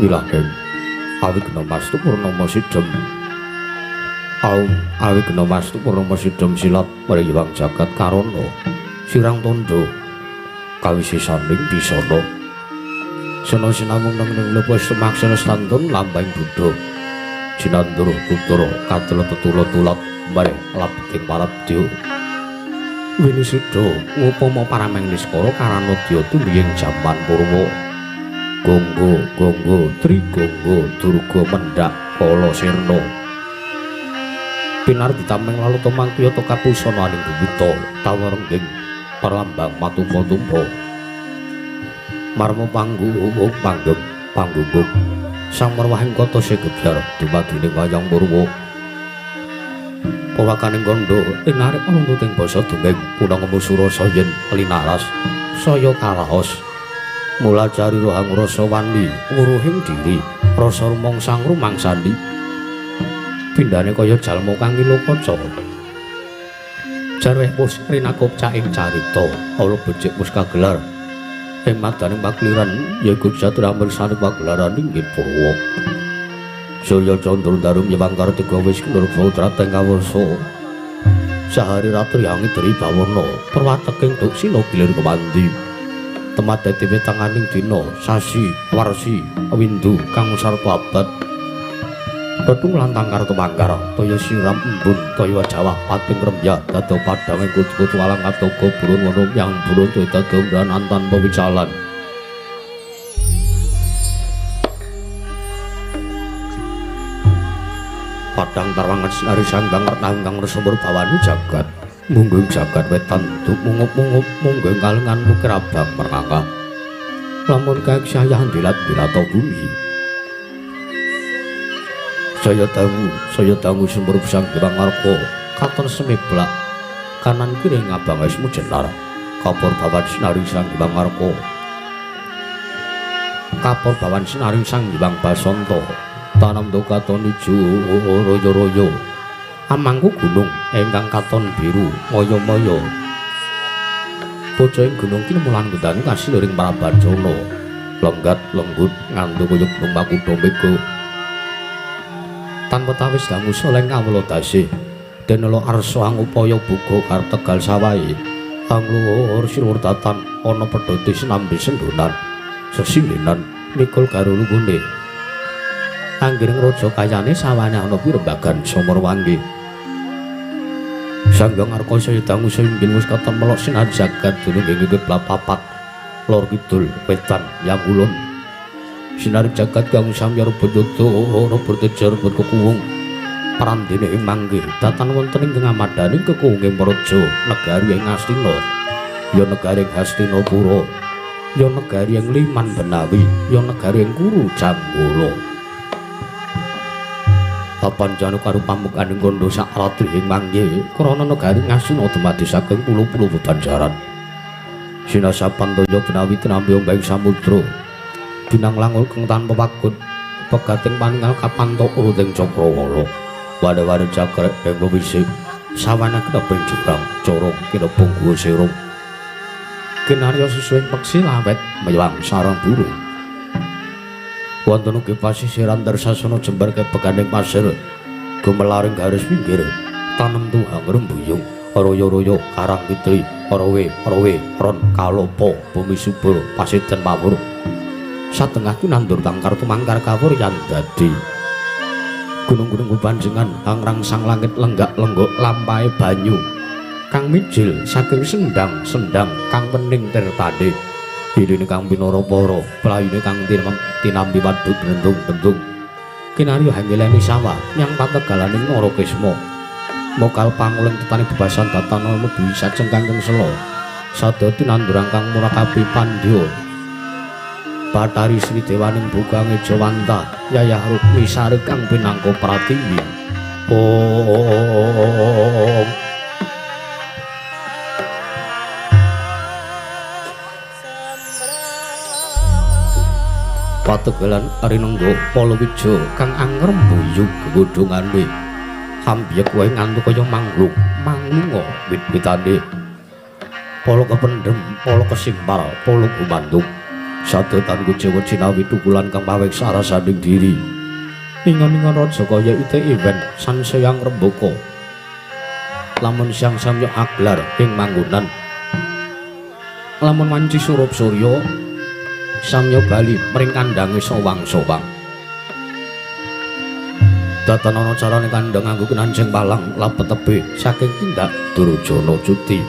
Wilaheng awigna mastu purnama sidhem. Aum awigna mastu purnama sidhem silat mriyang jagat karana sirang tandha kawisisaning bisana. Sena sinamung neng lepus semaksana stantun lambang buddha. Jinandur tutur katel petula tulat mareh labeting parabdya. Winisida ngupama parameng niskara karanodya tumiying jaman Purwa. Gonggo gonggo trigonggo durga mendhak kala sirna. Pinardi tameng lalu tumangkya kapusana aning buta tawarengging perlambang matumpa-tumpa. Marma panggung panggem panggunggung sang marwahing kota segebyar dumadining wayang Purwa. Pewakaning kandha linarik runtuting basa dongeng punang surasa yen linaras saya karaos. Mula cari rohang rasa wani wuruhing diri rasa rumangsang rumangsani pindhane kaya jalma kang ngilo kaca. Jarweh wis rinakup caing carita ala becik wis kagelar ing madaning pakeliran yaiku jatra mirsani pagelaran inggih Purwa. Surya candra darum nyewang kartika wis nurba trateng kawasa sahari ratri angidri bawana perwateking duksina gilir kemandi. Temat dadi wetanganing dina sasi warsi windu kang sarta abad. Tetung lantang karo tumangkar toya siram embun toya jawah pating remyah dado padhange kutu-kutu alang katoga burun wono yang burun dado mbran tanpa wicalan. Padang tarwangan sinari sanggang kang resumur bawani jagat munggung jagat wetan duk mungup-mungup munggung kalengan lukir abang merangkak lamun kaek sayah dilat-dilata bumi. Saya dangu sumber sang Hyang Arka katon semeblak kanan kiri ngabang esmu jenar kapur bawan sinari sang Hyang Arka kapur bawan sinari sang Hyang Basanta tanam do katon ijo royo-royo amangku gunung ingkang katon biru maya-maya. Bocah ing gunung kinemulan gedang kasiluring Prabancana lenggat lenggut ngantuk kaya gunung makutha mega. Tanpa tawis dangu soleng kawula dasih denela arsa angupaya buga karep tegal sawahe anglur sirwurdatan ana pedhote sinambi sendhonan sesindenan mikul karo lungguhe anggiring raja kayane sawane ana pirembagan Samarwangi. Sanggang Arka saya dangu singgil wis katon melok sinar jagat dunung ing kiblat papat lor kidul wetan yang ulun. Sinar jagat kang samyar bendada ora bertejar berkekuwung prandene ing manggih datan wonten ing ngamadhaning kekuwunge praja negari ing Astina ya negari ing Hastinapura ya negari ing Liman Benawi ya negari ing Kuru Janggala. Papanjanu karo pamukaning kandha sak ratri ing manggih krana negari Ngastina dumadi saking pulo-pulo bebanjaran. Sinasapan toya Benawi tinampi ombeng samudra binang langul kang tanpa pagut pegating paningal kapantok uruting cakrawala. Wade-wade jagrek ing wisik sawana kineping jurang corong kinepung guwa sirung kinarya susuing peksi lawet mewang sarang burung. Wonten ugi pasisiran tersasana jembar kebeganing pasir gumelaring garis pinggir tanem tuhang rembuyung royo-royo karang kitri rowe rowe ron kalopo bumi subur pasiden mawur satengah tinandur tangkar tumangkar kawur yan dadi gunung-gunung bebanjengan hangrangsang langit lenggak-lenggok lampahe banyu kang mijil saking sendang-sendang kang wening tirtane iline kang pinara-para playune kang tinampi waduk bendung-bendung kinarya hangeleni sawah nyang pategalaning Narakisma mokal panguleng tetane bebasan datana mlebu sajeng kangkung sela sada tinandurang kang murakabi pandya Bathari Sri Dewaning Bugange Jawanta Yayah Rukmi Sari kang pinangka pratiwi. Om. Pategelan rinengga Palawija kang angrem buyug gegodhongane ambyek wae ngantuk kaya manglung manglunga wit-witane pala kependhem pala kesimpar pala gumandung Sadotan kuciwa cinawi tukulan kang paweksa rasaning diri. Ingon-ingon raja kaya ite iwen sansayang rembaka. Lamun siang samya aglar ing manggonan. Lamun wanci surup surya samya bali mring kandhange sowang-sowang. Datan ana carane kandhang nganggo kenancing palang lapet tebih saking tindak Durjana cuti.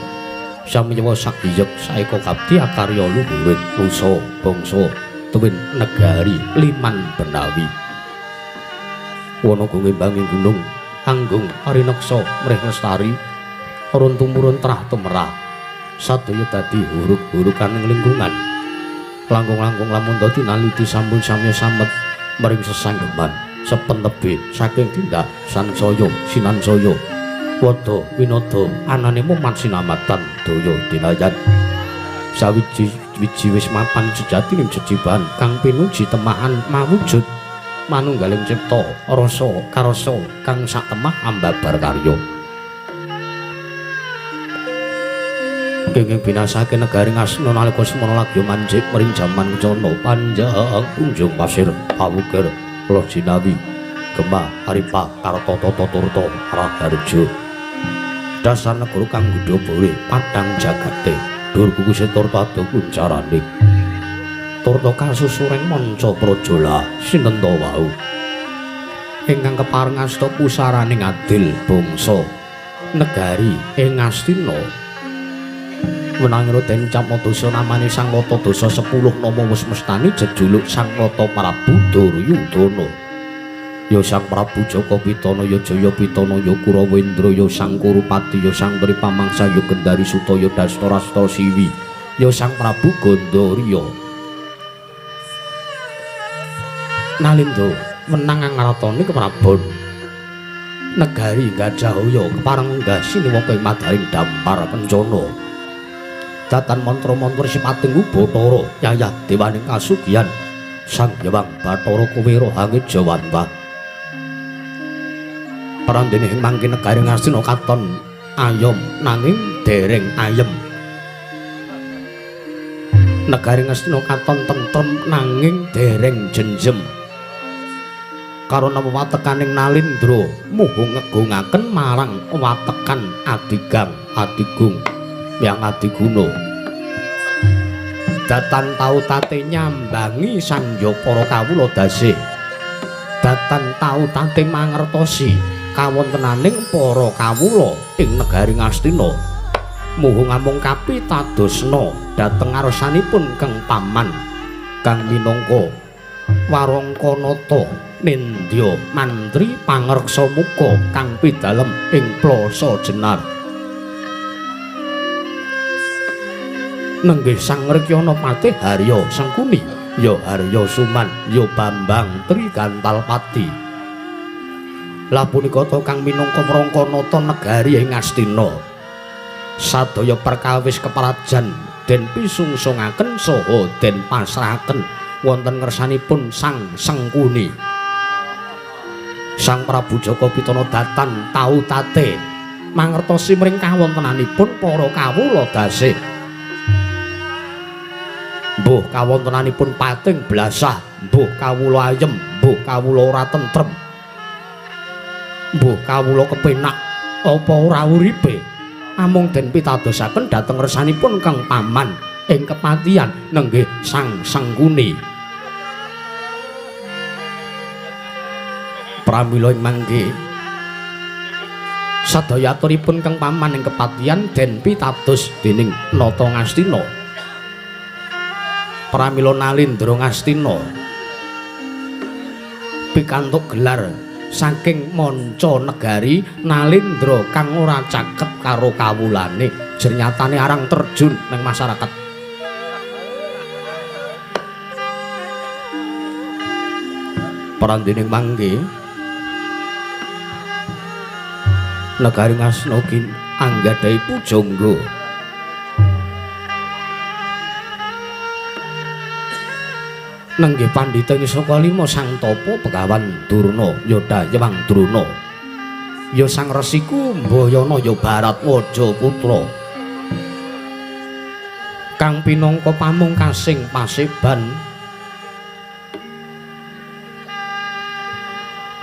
Samyawa sakiyek saeka kapti akarya luhuring nusa bangsa tuwin negari liman benawi. Wana gungembanging gunung anggung arineksa mrih lestari urun tumurun trah tumerah sadaya dadi huruk-hurukaning lingkungan. Langkung-langkung lamun dadi naliti sampun samya samet mring sesanggeman sepen tebih saking tindak sansaya sinansaya wada winada anane mumat sinamatan daya dinayan. Sawiji wiji wis mapan sejatining jejiban kang pinuji temahan mawujud manunggaling cipta rasa karasa kang satemah ambabar karya. Kenging binasake negari Ngastina nalika semana lagi manjik mring jaman kencana panjang punjung pasir pawukir Loh Jinawi Gema Aripa Kartata Turta Raharja. Dasar negara kang gudha bore padhang jagate dur kukuse turta ado kuncarane turta kasusuring manca prajala sinten ta wau ingkang kepareng asta pusaraning adil bangsa negari ing Ngastina. Wenangira den ucapna dosa namane Sang Rata Dasa 10 nama wis mestani jejuluk Sang Rata Prabu Duryudana. Ya Sang Prabu Jaka Pitana, ya Jaya Pitana, ya Kurawendra, ya Sang Kurupati, ya Sang Tripamangsa, ya Gendari Suta, ya Dastarastra Siwi, ya Sang Prabu Gandharya. Nalindra wenang angratane keprabon negari Gajahaya kepareng munggah siniwaka ing madaring dampar kencana. Datan mantra-mantra sipating Ubathara yayah dewaning kasugihan Sang Hyang Bathara Kuwera Hangejawantah. Prandene ing mangke negari Ngastina katon ayom nanging dereng ayem. Negari Ngastina katon tentrem nanging dereng jenjem. Karana wewatekaning Nalindra muhu ngegungaken marang watekan Adigang Adigung yang adiguna. Datan tau tate nyambangi sanja para kawula dasih. Datan tau tate mangertosi kawontenaning para kawula ing negari Ngastina. Muhu ngamung kapitadosna dhateng ngarsanipun Kang Paman kang minangka Warangkanata nindya mantri pangreksa muka kang pidalem ing Plasa Jenar. Nenggih Sang Rekyana Patih Harya Sengkuni, ya Harya Suman, ya Bambang Trigantalpati. Lah punika ta kang minangka Wrangkanata negari ing Ngastina. Sadaya perkawis keprajan den pisungsungaken saha den pasrahaken wonten ngersanipun Sang Sengkuni. Sang Prabu Jaka Pitana datan tau tate mangertosi mring kawontenanipun para kawula dasih. Mbuh kawontenanipun pating blasah, mbuh kawula ayem, mbuh kawula ora tentrem, mbuh kawula kepenak apa ora uripe, amung den pitadosaken dhateng ngersanipun Kang Paman ing kepatihan nenggih Sang Sengkuni. Pramila ing mangke sadaya aturipun Kang Paman ing kepatihan den pitados dening Nata Ngastina. Pramila Nalindra Ngastina pikantuk gelar saking manca negari Nalindra kang ora cakep karo kawulane, jernyatane arang terjun nang masyarakat. Prandene mangke negari Ngastina anggadhahi pujangga. Nenggih pandhita ing saka lima Sang Tapa Begawan Durna Yoda Yewang Drona, ya Sang Resi Kumbayana, ya Baratwaja putra. Kang pinangka pamungkasing paseban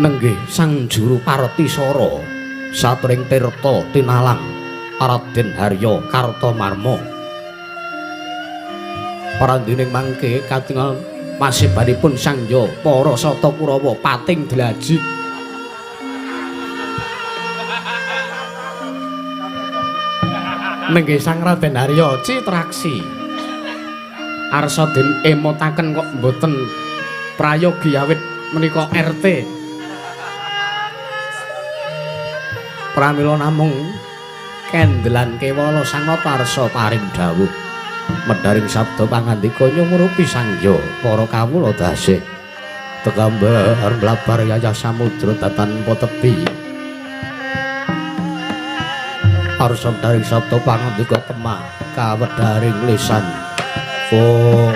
nenggih Sang Juru Partisara satring tirta tinalang Raden Harya Kartamarma. Parandining mangke katingal pasebanipun Sangya para Sata Kurawa pating dlajik. Nenggih Sang Raden Harya Citraksi arsa den emotaken kok mboten prayogi awit menika RT. Pramila namung kendelan kewala Sang Nata arsa paring dawuh medharing sabda pangandika nyumurupi Sangya para kawula dasih tegambar mlabar yayah samudra datan tepi. Arsa medharing sabda pangandika temah kawedharing lisan. Oh.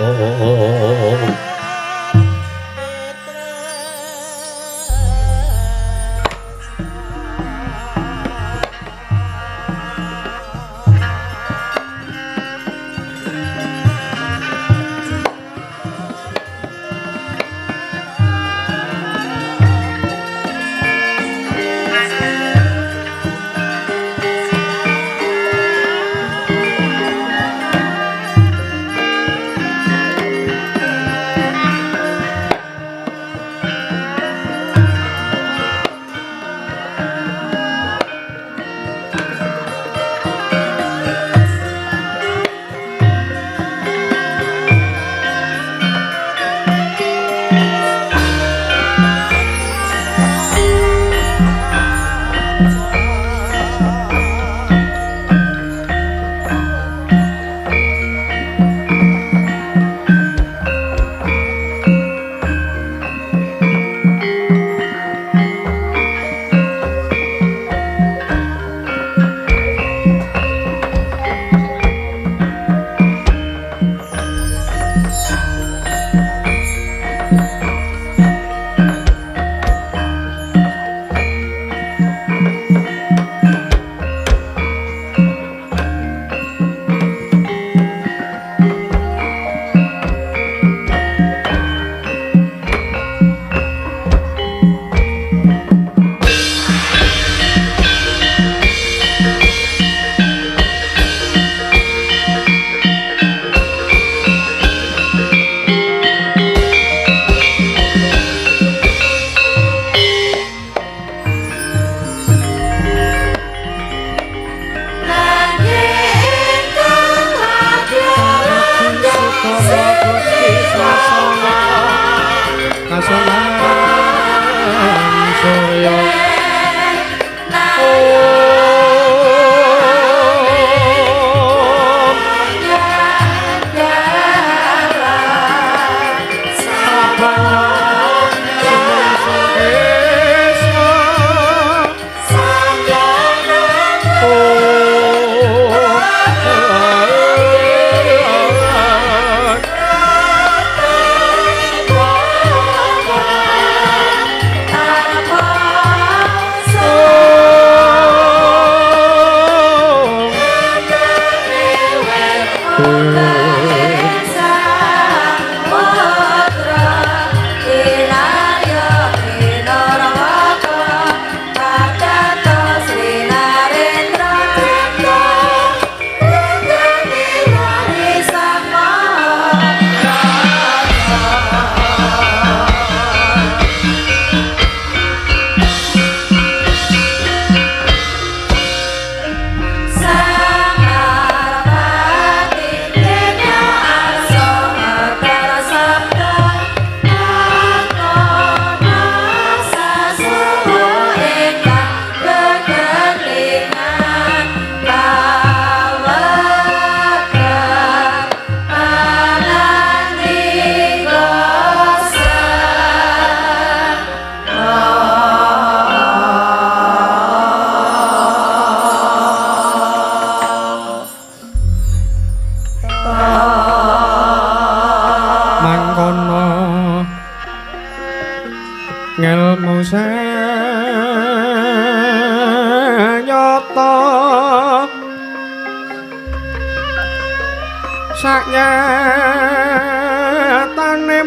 Saknyatane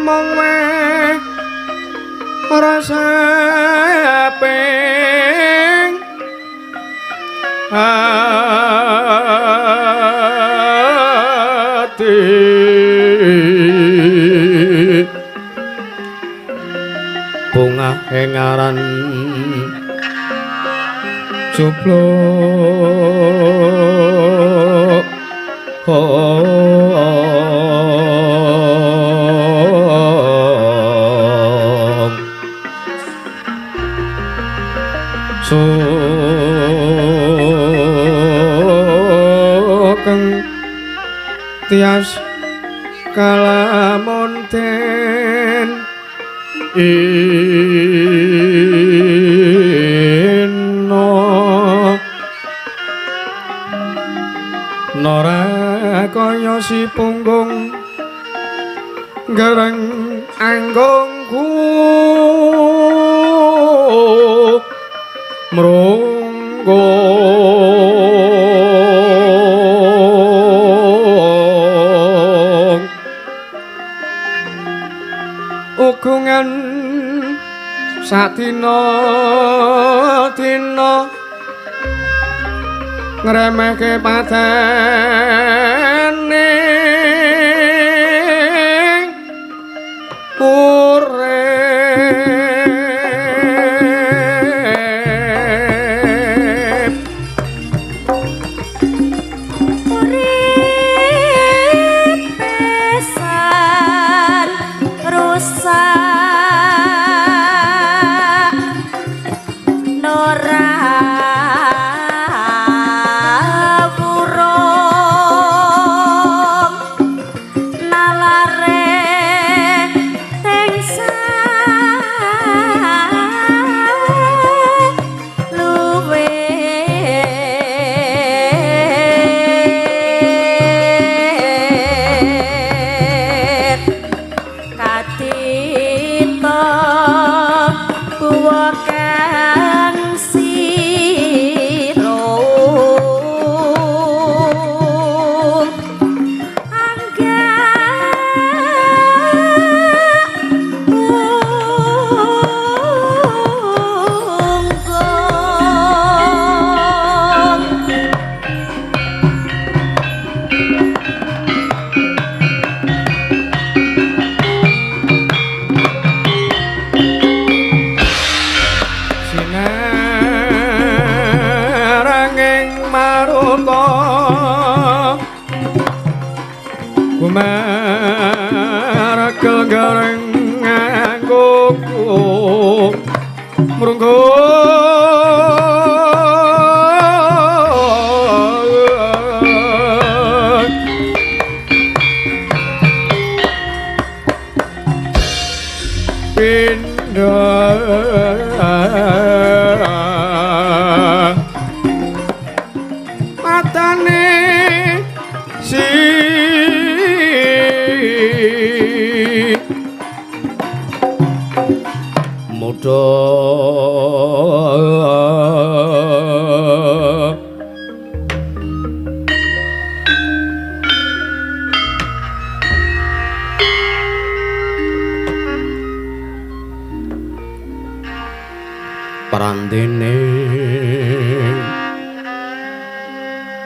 mung weh rasa ping ati bunga ing aran cupluk sugeng tias kalamun den ino nora kaya si punggung gereng anggongku mrunggung ugungan sadina dina ngremehke padane urip. Urip pisan rusak ora wurung nalare tengsa luwe katita buwa kang sira angga unggung. Sinaranging maruta gumaregel gareng nganggoku mrunggung pindha matane si mudha prandene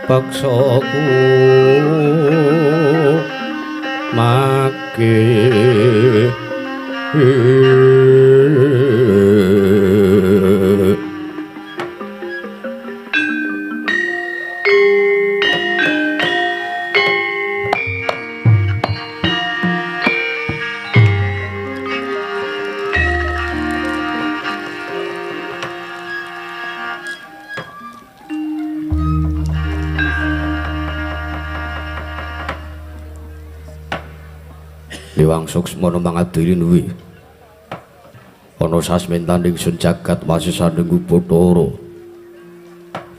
paksaku make Dewang Suksmana mangadili nuwi ana sasmentaning sun jagat wasisaning Bathara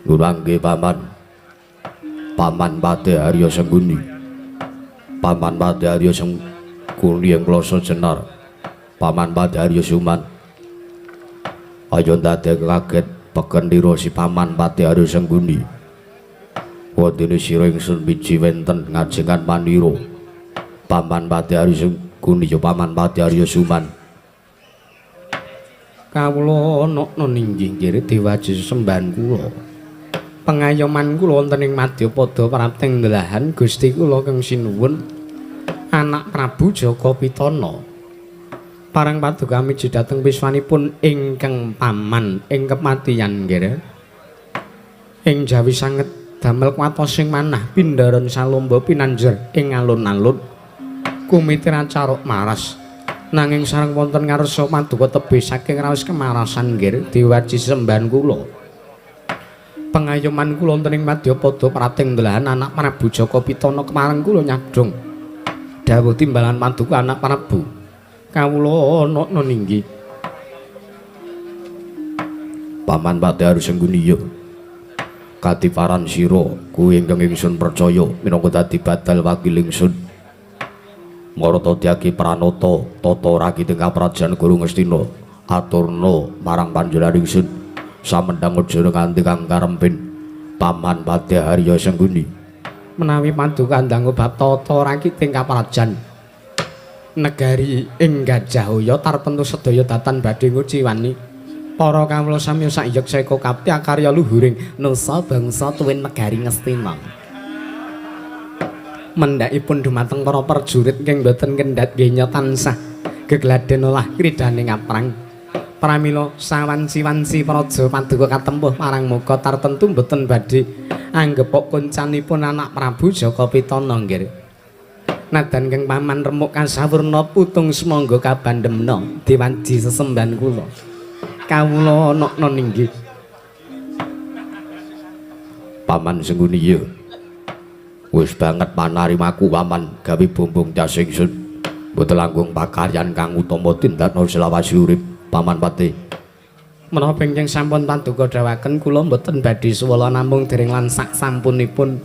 nunangge paman paman Patih Arya Sengkuni paman Patih Arya Sengkuni ing Klasa Jenar paman Patih Arya Suman aja ndadek kaget peken lira si paman Patih Arya Sengkuni Wondene sira ingsun biji wenten ngajengan manira. Paman Patih Arya Sengkuni ya Paman Patih Arya Suman. Kawula nokno ninggih nggih dewaji sesembahan kula. Pengayoman kula wonten ing Madyapada prapting delahan Gusti kula kang sinuwun anak Prabu Jaka Pitana. Parang paduka miji dhateng piswanipun ingkang paman ing kepatihan nggih. Ing jawi sanget damel kuwatosing manah pindharan salomba pinanjer ing alun-alun kumitira caruk maras. Nanging sareng wonten ngarsa paduka tebih saking raos kemarasan nggih diwaji sembahan kula. Pengayoman kula wonten ing Madyapada prating delahan anak Prabu Jaka Pitana kemareng kula nyadhong dawuh timbalan paduka anak Prabu. Kawula nokno ninggi. Paman Patih Arya Sengkuni ya. Katiparan sira kuwi ingkang ingsun percaya minangka dadi badal wakil ingsun. Marata tyagi pranata tata rakiting kaprajan Guru Ngastina aturna marang panjenengan ingsun samendhang aja nganti kang karempin Paman Patih Arya Sengkuni. Menawi paduka ndang bab tata rakiting kaprajan negari ing Gajahaya tartemtu sedaya datan badhe nguciwani para kawula sami sak yeksa eka kapti akarya luhuring nusa bangsa tuwin negari Ngastina. Mendhakipun dumateng para prajurit ingkang boten kendhat genya tansah gegladen olah kridane ngaprang. Pramila sawanci-wanci praja paduka katempuh marang muka tartemtu boten badhe anggepok koncanipun anak Prabu Jaka Pitana nggih. Nadan kang paman remuk kasawurna putung semangga kabandemna dewanji sesembahan kula. Kawula nokno ninggih. Paman Sengkuni ya. Wis banget panarimaku paman gawe bumbung jas ingsun. Mboten langkung pakaryan kang utama tindakna selawase urip Paman Patih. Menapa ingkang sampun paduka dawuhaken kula mboten badhe suwala namung dereng lan sak sampunipun.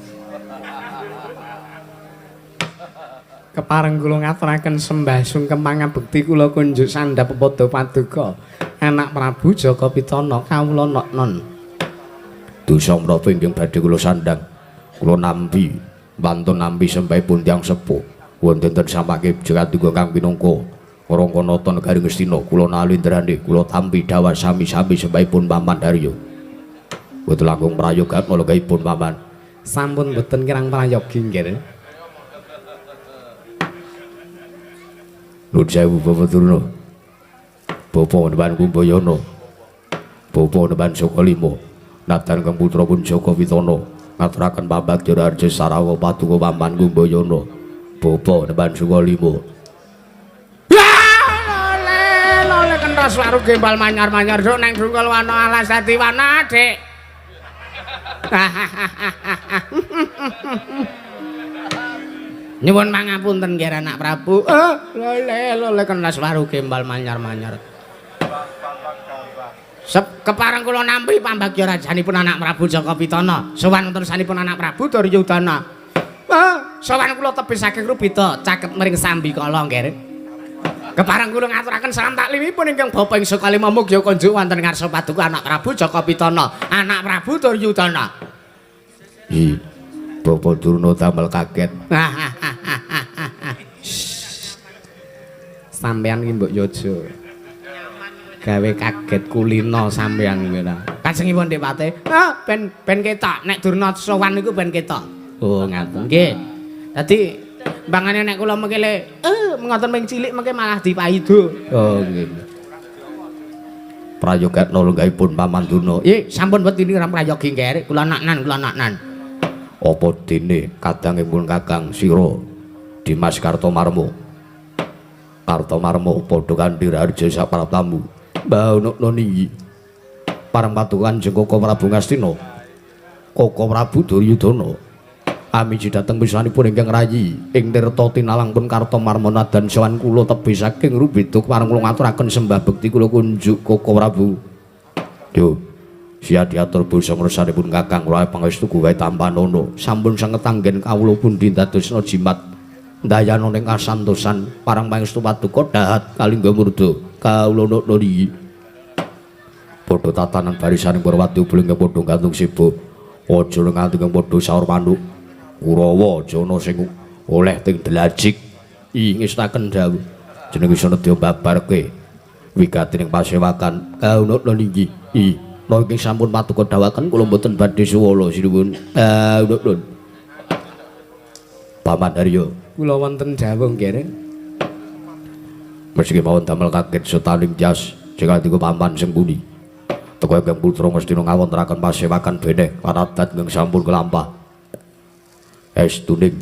Kepareng kula ngaturaken sembah sungkem pangabekti kula kunjuk sandhap pepada paduka anak Prabu Jaka Pitana kawula noknon. Dosa menapa ingkang badhe kula sandhang? Kula nampi wantun nampi sembahipun tiyang sepuh wonten ten samake jekatungga kang pinangka Rangka Nata negari Ngastina kula nalindrane kula tampi dawah sami-sami sembahipun Paman Haryo. Mboten langkung prayoga lenggahipun Paman. Sampun mboten kirang prayogi nggih. Nuwun sewu Bapak Durna. Bapak Neban Kumbayana. Bapak Neban Sukalima. Nadan kang putra pun Jaka Pitana ngaturaken pambagya raharja sarawa paduka Paman Kumbayana. Bapak Neban Sukalima. Lole lole kenthas waru gembal manyar-manyar duk nang drungkul wana alas dadi wana, Dik. Nyuwun pangapunten nggih anak Prabu. Lole lole kenthas waru gembal manyar-manyar. Kepareng kula nampi pambagya rajanipun anak Prabu Jaka Pitana. Sowan tersanipun anak Prabu Duryudana. Sowan kula tebih saking Rubita caket mring Sambikala nggih. Kepareng kula ngaturaken salam taklimipun ingkang bapa ing Sukalima mugi kunjuk wonten ngarsa paduka anak Prabu Jaka Pitana, anak Prabu Duryudana. Hi. Bapak Durna damel kaget. Sampeyan ki mbok yojo. Gawe kaget kulino sampeyan kuwi ta. Kajengipun Dik Patih. Ah, ben ketok nek Durna sowan niku ben ketok. Oh, ngaten. Nggih. Dadi mbangane nek kula mengkele ngoten ping cilik mengke malah dipaido. Oh, nggih. Prayogatna lenggahipun Paman Durna. Nggih, sampun wetini ora prayogi nggih. Kula naknan, kula naknan. Apa dene kadangipun Kakang sira Dimas Kartomarmo. Kartomarmo padha kanthi raharja sapraptamu. Mbah ono niki. Pareng paduka Kanjeng Koko Prabu Ngastina. Koko Prabu Duryudana. Amiji dhateng pisanipun ingkang rayi ing tirta tinalang pun Kartomarmo nadan sowan kula tebih saking Rubeda pareng kula ngaturaken sembah bekti kula kunjuk Koko Prabu. Yo. Sia diatur basa ngersanipun Kakang kula pangestu wae tampanana. Sampun sanget anggen kawula pundi dadosna jimat ndayana ning kasantosan parang pangestu paduka dahat kalingga murda kawula niki. Padha tatanan barisaning para wadya bling padha gantung sibuk. Aja nganti kang padha saur manuk. Kurawa aja ana sing oleh ting delajik. Ingestaken dawuh. Jeneng iso nedya babarke wigati ning pasewakan. Kaunokno inggih. Nanging sampun paduka dawuhaken kula mboten badhe suwala sinuwun. Kaunokno. Paman Haryo, kula wonten dawuh nggih. Meski mawon damel kaget setaning jas jengatiku paman Sengkuni. Teko ingkang putra Ngastina ngawontenaken pasewakan beneh lan adat ingkang sampun kelampah. Estuning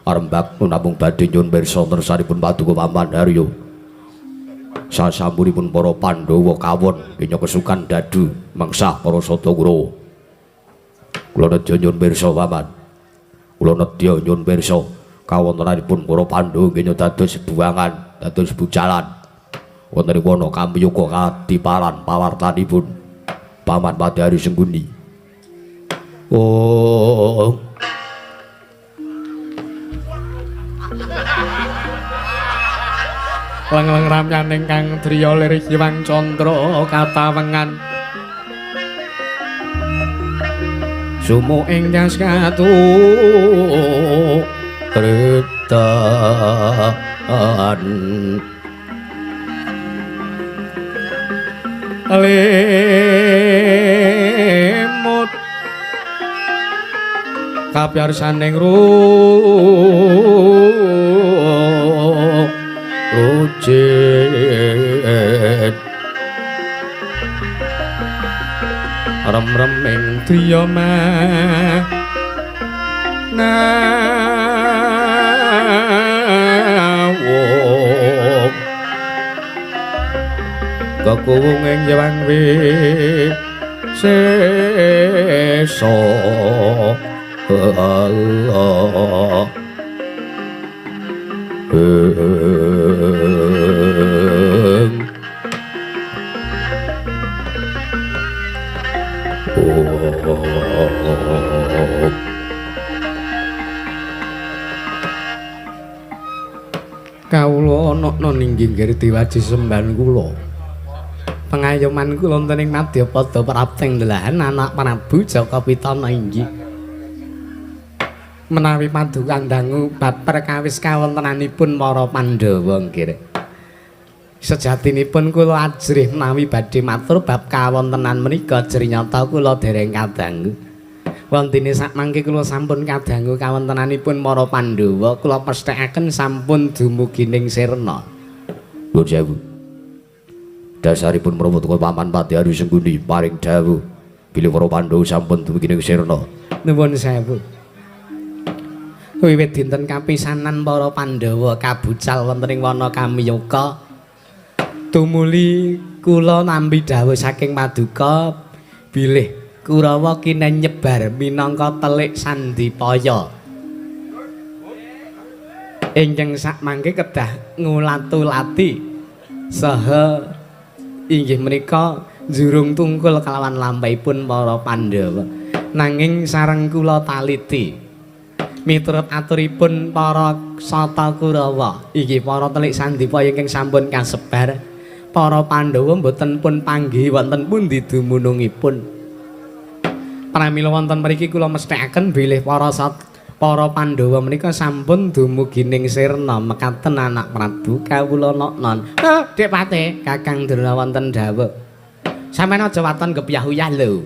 arembak namung badhe nyuwun pirsa tersanipun paduka Paman Haryo. Sasampunipun para Pandhawa kawon kenya kesukan dadu mengsah para Sata Kurawa. Kula nedya nyuwun pirsa Paman. Kula nedya nyuwun pirsa kawontenanipun para Pandhawa kenya dados buangan, dados bucalan. Wonten ing wana kamiyuka kadiparan pawartanipun Paman Padari Sengkuni. Oh. Leng-leng ramyaning kang driya lir Hyang Candra katawengan. Sumu ing jas katu retan. Lemut kapyarsaning rucit rem-rem ing driya nawung kekuwung ing Hyang Wisesa. Kawula ana ninggih diwaji sembahan kula. Pengayoman kula wonten ing madyapada prapting delahan anak Prabu Jaka Pitana inggih. Menawi paduka dangu bab perkawis kawontenanipun para Pandhawa nggih. Sejatinipun kula ajrih menawi badhe matur bab kawontenan menika jrinyata kula dereng kadangu. Wontene sakmangke kula sampun kadangu kawontenanipun para Pandhawa, kula pesthekaken sampun dumugi ning sirna. Nuwun sewu. Dasaripun menapa teka Paman Padari Sengkuni paring dawuh bilih para Pandhawa sampun dumugi ning sirna. Nuwun sewu. Wiwit dinten kapisanan para Pandhawa kabucal wonten ing wana Kamiyuka, tumuli kula nampi dawuh saking paduka bilih Kurawa kinen nyebar minangka telik sandipaya. Ingkang sakmangke kedah ngulatu-lati saha inggih menika njurung tungkul kalawan lampahipun para Pandhawa. Nanging sareng kula taliti miturut aturipun para Sata Kurawa, inggih para telik sandipaya ingkang sampun kasebar, para Pandhawa mboten pun panggih wonten pundi dumunungipun. Pramila wonten mriki kula mesthekaken bilih para Pandhawa menika sampun dumugi ning sirna mekaten anak Prabu kawula noknon. Dik Pate, Kakang Durna wonten dawuh. Sampeyan aja waton gebyah-uyah lho.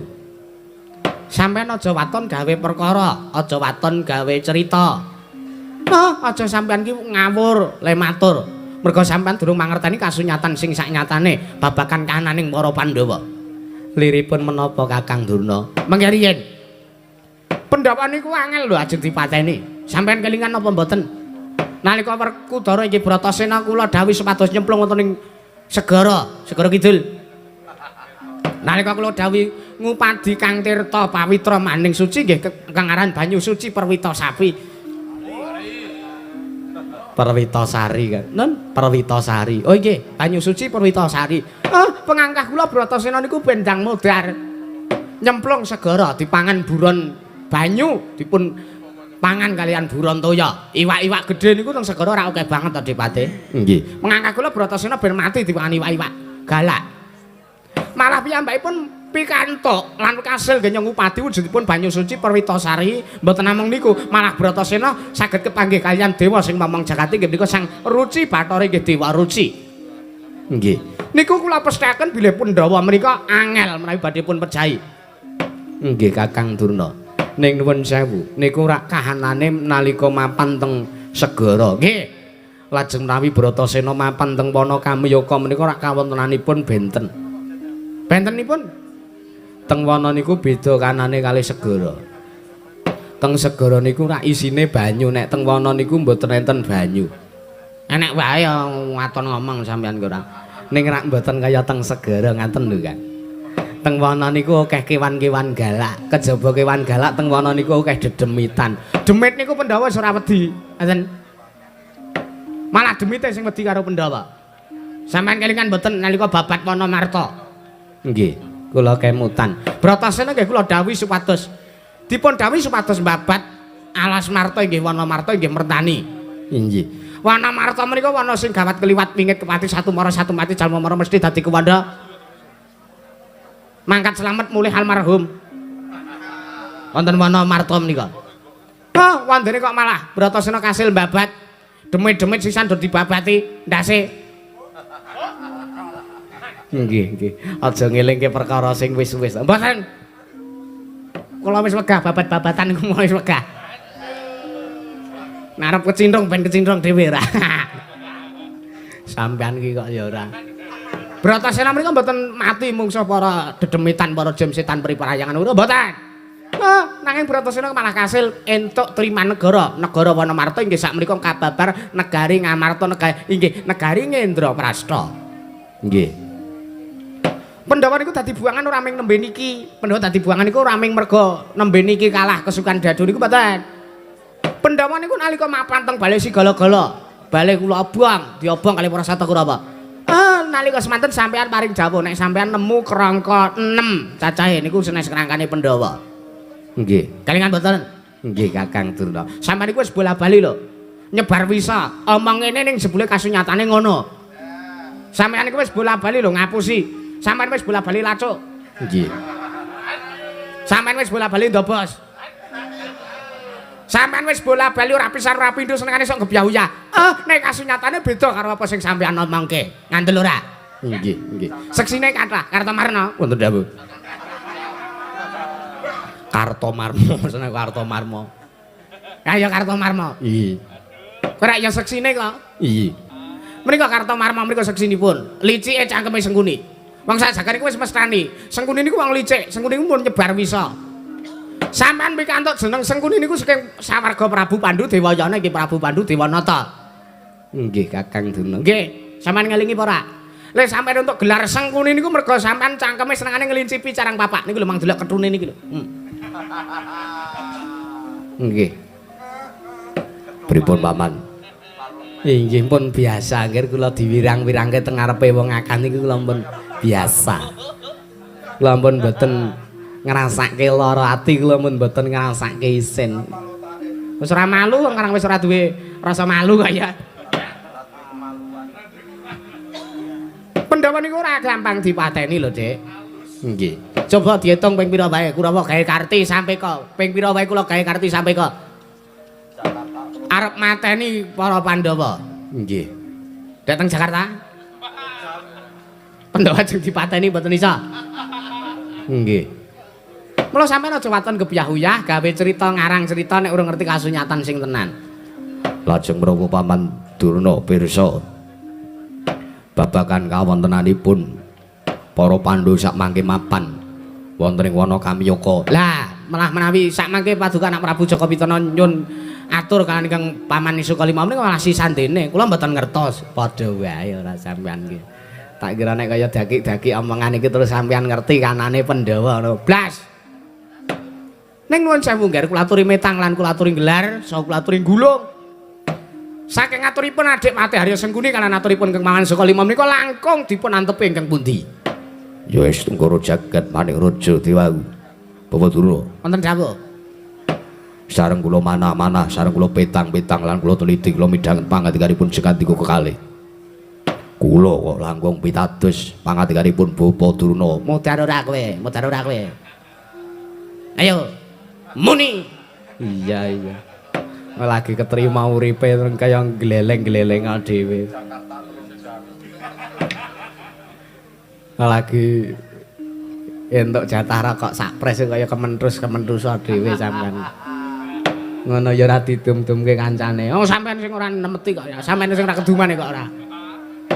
Sampeyan aja waton gawe perkara, aja waton gawe cerita. Aja sampeyan ki ngawur le matur. Merga sampeyan durung mangerteni kasunyatan sing saknyatane babagan kahananing para Pandhawa. Liripun menapa Kakang Durna? Mengke riyin. Pandhawa niku angel lho ajeng dipateni. Sampeyan kelingan napa mboten? Nalika Werkudara inggih Bratasena kula dawuhi supados nyemplung wonten ing segara, segara kidul. Nalika kula dawuhi ngupadi Kang Tirta pawitra maning suci nggih kang aran banyu suci Perwita Sapi. Perwita Sari kan. Nun Perwita Sari. Oh nggih, banyu suci Perwita Sari. Pengangkah kula Bratasena niku bendang modar. Nyemplung segara dipangan buron banyu dipun pangan kalian buron toya. Iwak-iwak gedhe niku teng segara ora akeh banget to Dipate. Nggih. Pengangkah kula Bratasena ben mati dipangan iwak-iwak galak. Malah piyambakipun Pikantuk lan kasil genyong upadi wujudipun banyu suci Perwitasari. Mboten namung niku, malah Bratasena saged kepanggih kaliyan dewa sing momong jagati inggih menika Sang Ruci Bathara inggih Dewa Ruci. Nggih. Niku kula pesthekaken bilih Pandhawa menika angel menawi badhe pun pejahi. Nggih Kakang Durna. Ning nuwun sewu, niku rak kahanane nalika mapan teng segara. Nggih. Lajeng menawi Bratasena mapan teng wana Kamyaka menika rak kawontenanipun benten. Bentenipun teng wana niku beda kanane kalih segara. Teng segara niku rak isine banyu, nek teng wana niku mboten enten banyu. Enek wae waton ngomong sampean kok ora. Ning rak mboten kaya teng segara ngaten lho, Kang. Teng wana niku akeh kewan-kewan galak. Kejaba kewan galak teng wana niku akeh dedemitan. Demit niku Pandhawa wis ora wedi, ngaten. Malah demite sing wedi karo Pandhawa. Sampeyan kelingan mboten nalika babat Wana Marta? Nggih. Kula kemutan. Bratasena nggih kula dawuhi supados dipun dawuhi supados mbabat alas Marta inggih Wana Marta inggih mertani. Inggih. Wana Marta menika wana sing gawat keliwat wingit kepati satu mara satu mati jalma mara mesti dadi kewanda. Mangkat slamet mulih almarhum. Wonten Wana Marta menika. Oh, wandene kok malah Bratasena kasil mbabat. Demit-demit sisan do dibabati ndase. Nggih, nggih. Aja ngelingke perkara sing wis-wis. Mboten. Kula wis wegah babat-babatan niku wis wegah. Narep kecintrung ben kecintrung dhewe ora. Sampeyan iki kok ya ora. Bratasena menika mboten mati mungsuh para dedemitan, para jim setan peri-parayangan ora mboten. Nanging Bratasena malah kasil entuk Trimanegara. Negara Wanamarta inggih sakmenika kababar negari Ngamarta negari inggih negari Ngendraprasta. Nggih. Pandhawa niku dadi buangan ora ming nembe niki. Pandhawa dadi buangan niku ora ming merga nembe niki kalah kesukan dadu niku mboten. Pandhawa niku nalika mapan teng Balai Sigala-gala, balai kula obong, diobong kali para Sata Kurawa. Nalika semanten sampean paring dawuh nek sampean nemu kerangka 6 cacahe niku senes kerangkane Pandhawa. Nggih. Kelingan mboten? Nggih Kakang Durna. Sampeyan niku wis bola-bali lho. Nyebar wisa, omong ngene ning jebule kasunyatane ngono. Sampeyan niku wis bola-bali lho ngapusi. Sampeyan wis bola-bali lacuk. Nggih. Sampeyan wis bola-bali ndobos. Sampeyan wis bola-bali ora pisan ora pindho senengane sok gebyah-uyah. Nek kasunyatane beda karo apa sing sampeyan omongke. Ngandel ora? Nggih, nggih. Seksine kathah Kartomarna. Wonten dawuh. Kartomarma, seneng Kartomarma. Ayo Kartomarma. Iya. Ora ya seksine kok. Iya. Menika Kartomarma menika seksinipun. Licike cangkeme Sengkuni. Wong sak jagat niku wis mestani. Sengkuni niku wong licik, Sengkuni niku pun nyebar wisa. Sampeyan pikantuk jeneng Sengkuni niku saking sawarga Prabu Pandu Dewayana inggih Prabu Pandu Dewanata. Nggih Kakang Durna. Nggih, sampeyan ngelingi apa ora? Lek sampeyan untuk gelar Sengkuni niku mergo sampeyan cangkeme senengane ngelincipi carang papak niku lho mang delok ketune niku lho. Nggih. Pripun Paman? Inggih pun biasa nggih kula diwirang-wirangke teng ngarepe wong akeh niku kula pun biasa. Kula pun mboten ngrasake lara ati, kula pun mboten ngrasake isin. Wis ora malu wong karang wis ora duwe rasa malu kok ya. Pandhawa niku ora gampang dipateni lho, Dik. Nggih. Coba diitung ping pira wae Kurawa gawe karti sampe kok. Ping pira wae kula gawe karti sampe kok. Arep mateni para Pandhawa. Nggih. Dateng Jakarta. Pandhawa jeng dipateni mboten iso. Nggih. Mula sampeyan aja waton gebyah-uyah gawe cerita ngarang cerita nek urung ngerti kasunyatan sing tenan. Lajeng menapa Paman Durna pirsa babagan kawontenanipun para Pandhawa sak mangke mapan wonten ing wana Kamyaka. Lah, malah menawi sak mangke paduka anak Prabu Jaka Pitana nyun atur kalian ingkang Paman Sukalima menika malah sisandene. Kula mboten ngertos. Padha wae ora sampean iki. Tak kira nek kaya daki-daki omongan iki terus sampean ngerti kanane Pandhawa ngono. Blas. Ning nuwun sewu nggih kula aturi metang lan kula aturi gelar, saha kula aturi gulung. Saking aturipun adik Patih Harya Sengkuni kalian aturipun Kang Paman Sukalima menika langkung dipun antepi ingkang pundi? Ya wis Tunggara jagat manik raja dewawu. Bapak Durna. Wonten dawuh. Sareng kula manah-manah, sareng kula petang-petang lan kula teliti kula midhanget pangandikanipun sing kandika kekalih. Kula kok langkung pitados pangandikanipun Bapak Durna. Mudhar ora kowe? Mudhar ora kowe? Ayo muni. Iya iya. Lagi keterima uripe kaya gleleng-gleleng dhewe. Lagi entuk jatah rokok sak pres kaya kementrus-kementrus dhewe sampean. Ngono ya ora didum-dumke kancane. Oh sampean sing ora nemeti kok ya. Sampean sing ora kedumane kok ora.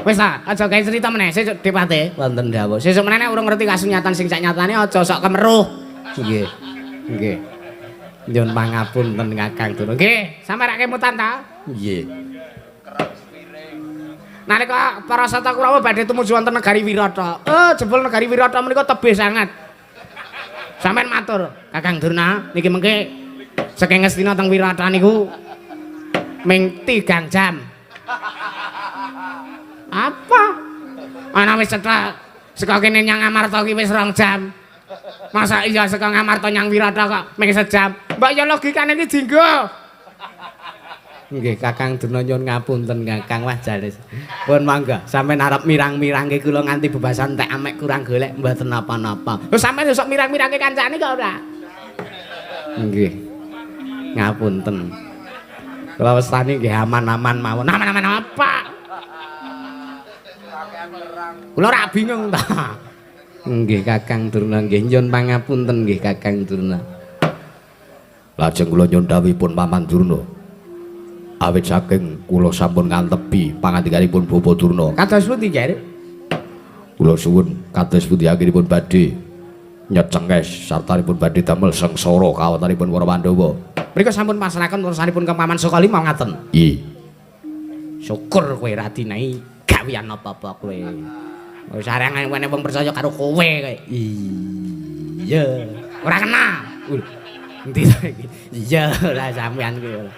Wis ta, aja gawe cerita meneh sesuk Depate. Wonten dawuh. Sesuk meneh nek urung ngerti kasunyatan sing sak nyatane aja sok kemeruh. Nggih. Nggih. Nyuwun pangapunten Kakang Durna. Nggih, sampeyan rak kemutan ta? Nggih. Nalika para Sata Kurawa badhe tumuju wonten negari Wirata. Oh, jebul negari Wirata menika tebih sangat. Sampeyan matur, Kakang Durna, niki mengke saking Ngastina teng Wirata niku ming 3 jam. Apa? Ana wis cetha saka kene nyang Amarta ki wis 2 jam. Masa iya saka Ngamarta nyang Wirata kok ming sejam. Mbok ya logikane iki jinggo. Nggih, Kakang Durna nyuwun ngapunten Kakang wah jane. Pun mangga, sampeyan arep mirang-mirangke kula nganti bebasan tek amek kurang golek mboten napa-napa. Lho sampeyan sok mirang-mirangke kancane kok ora? Nggih. Ngapunten. Kula wastani nggih aman-aman mawon. Aman-aman apa? Kula ora bingung ta. Nggih Kakang Durna nggih nyuwun pangapunten nggih Kakang Durna. Lajeng kula nyuwun dhawuhipun Paman Durna. Awit saking kula sampun ngantepi pangandikanipun Bapak Durna. Kados pundi, Ger? Kula suwun kados pundi anggenipun badhe nyecenges sartanipun badhe damel sengsara kawontenipun para Pandhawa. Mriku sampun pasrahaken urusanipun ke Paman Sukalima ngaten. Nggih. Syukur kowe ra dinahi gawean apa-apa kowe. Wis areng wene wong percaya karo kowe kowe. Iya. Ora kena. Endi ta iki? Iya, ora sampean kuwi ora.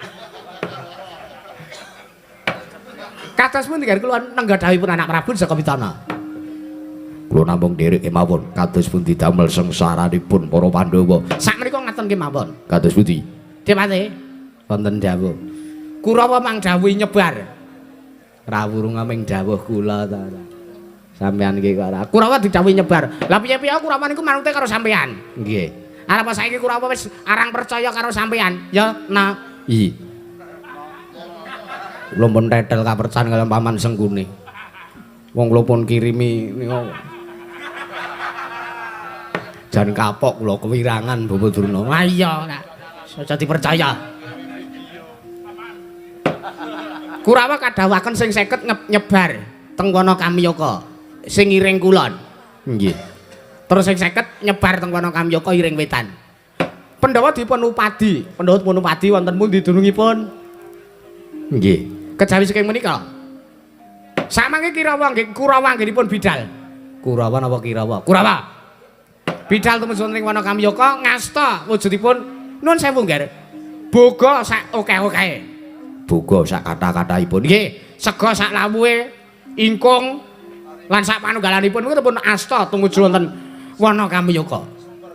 Kados pundi karo kula nengga dhawuhipun anak Prabu Jaka Pitana. Kula namung nderek kemawon kados pundi damel sengsaranipun para Pandhawa. Sakmenika ngaten kemawon. Kados pundi? Depate wonten dawuh. Kurawa mang dawuhi nyebar. Rawurung ming dawuh kula ta. Sampeyan iki kok ora. Kurawa didhawuhi nyebar. Lah piye-piye Kurawa niku manute karo sampeyan. Nggih. Arep saiki Kurawa wis arang percaya karo sampeyan. Ya, nah. I. Kula pun tetel kapercan kaliyan Paman Sengkuni. Wong kula pun kirimi nika. Jan kapok kula kewirangan Bapak Durna. Wah iya, aja dipercaya. Kurawa kadhawuhaken sing 50 nyebar teng wana Kamyaka sing ngiring kulon. Nggih. Terus sing 50 nyebar teng wana Kamyaka iring wetan. Pandhawa dipun upadi, Pandhawa dipun upadi wonten pundi dunungipun? Nggih. Kejawi saking menika. Samangke Kirawa nggih Kurawa anggenipun bidal. Kurawa napa Kirawa? Kurawa. Bidal tumuju ing wana Kamyaka ngasta wujudipun nuwun sewu nggih. Boga sak okeh-okehe. Boga sak kata-kataipun. Nggih, sega sak lawuhe, ingkung lan sak panunggalanipun niku pun asta tumuju wonten wana Kamyaka.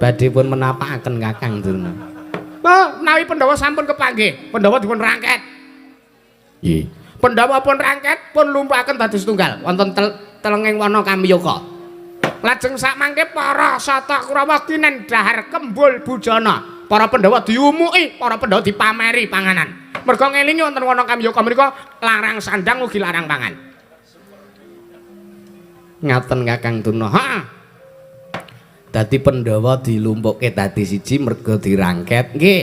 Badhe pun menapakaken Kakang Durna. Oh, menawi Pandhawa sampun kepanggih, Pandhawa dipun rangket. Nggih. Pandhawa pun rangket pun lumpuhaken dados tunggal wonten telenging wana Kamyaka. Lajeng sakmangke para Sata Kurawa kinen dahar kembul bujana. Para Pandhawa diumuki, para Pandhawa dipameri panganan. Merga ngelingi wonten wana Kamyaka menika larang sandang ugi larang pangan. Ngaten Kakang Durna. Heeh. Dadi Pandhawa dilumpukke dadi siji merga dirangket. Nggih.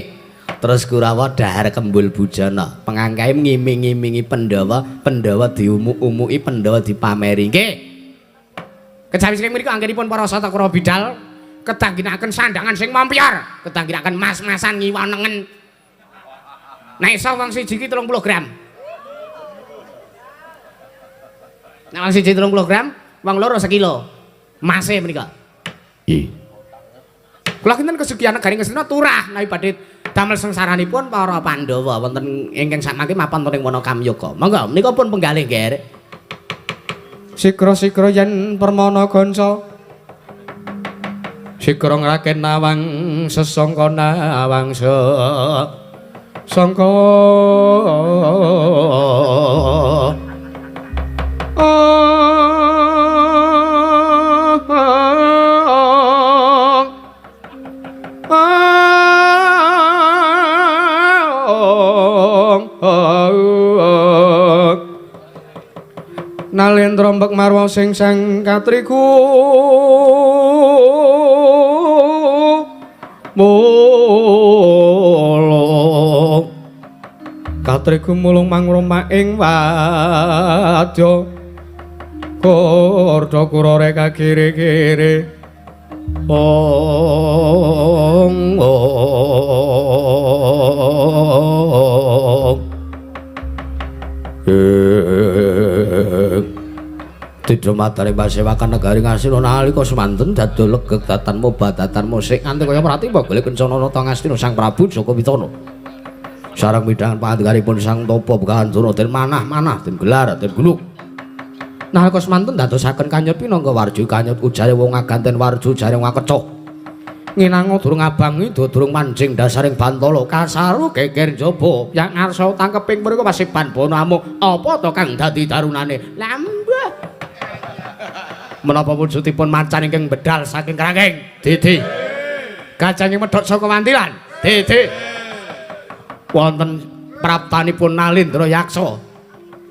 Terus Kurawa dahar kembul bujana. Pengangkae ngiming-ngimingi Pandhawa, Pandhawa diumuk-umuki, Pandhawa dipameri. Nggih. Kejawi saking mriku anggenipun para Sata Kurawa bidal kedah ginakaken sandangan sing mompior, kedah ginakaken mas-masan ngiwa nengen. Nek iso wong siji ki 30 gram. Nek wong siji 30 gram, wong loro sekilo. Mase menika. Nggih. Kula kinten kesugihan negari Ngastina turah menawi badhe damel sengsaranipun para Pandhawa wonten ingkang sakmangke mapan wonten ing wana Kamyaka. Monggo menika pun penggalih, Ger. Sikra-sikra yen permana gonca. Sikra ngraken nawang sesangka nawang sangka. Oh. Nalendra mbek marwa sing sang katriku mulung katriku mulung mangroma ing wadya kordo kurore kagiri-giri ong ong Tidha matare pasewakan negari Ngastina nalika semanten dadol legeg datan mobadatan musik nganti kaya pratipa golek kencana nata Ngastina Sang Prabu Jaka Witana. Sareng midhangan pangandikanipun Sang Tapa Bekandana den manah-manah den gelar den guluk. Nalika semanten dadosaken kanyut pinangka warju kanyut ujare wong aganten warju jare wong akecoh. Nginanga durung abang ida durung manjing dasaring bantala kasaru geger njaba yang ngarsa tangkeping mriku pasiban bono amuk apa to kang dadi darunane lambah menapa wujudipun macan ingkang bedal saking kerangkeng didi gajah ingkang medhot saka wantilan didi wonten praptanipun Nalindra Yaksa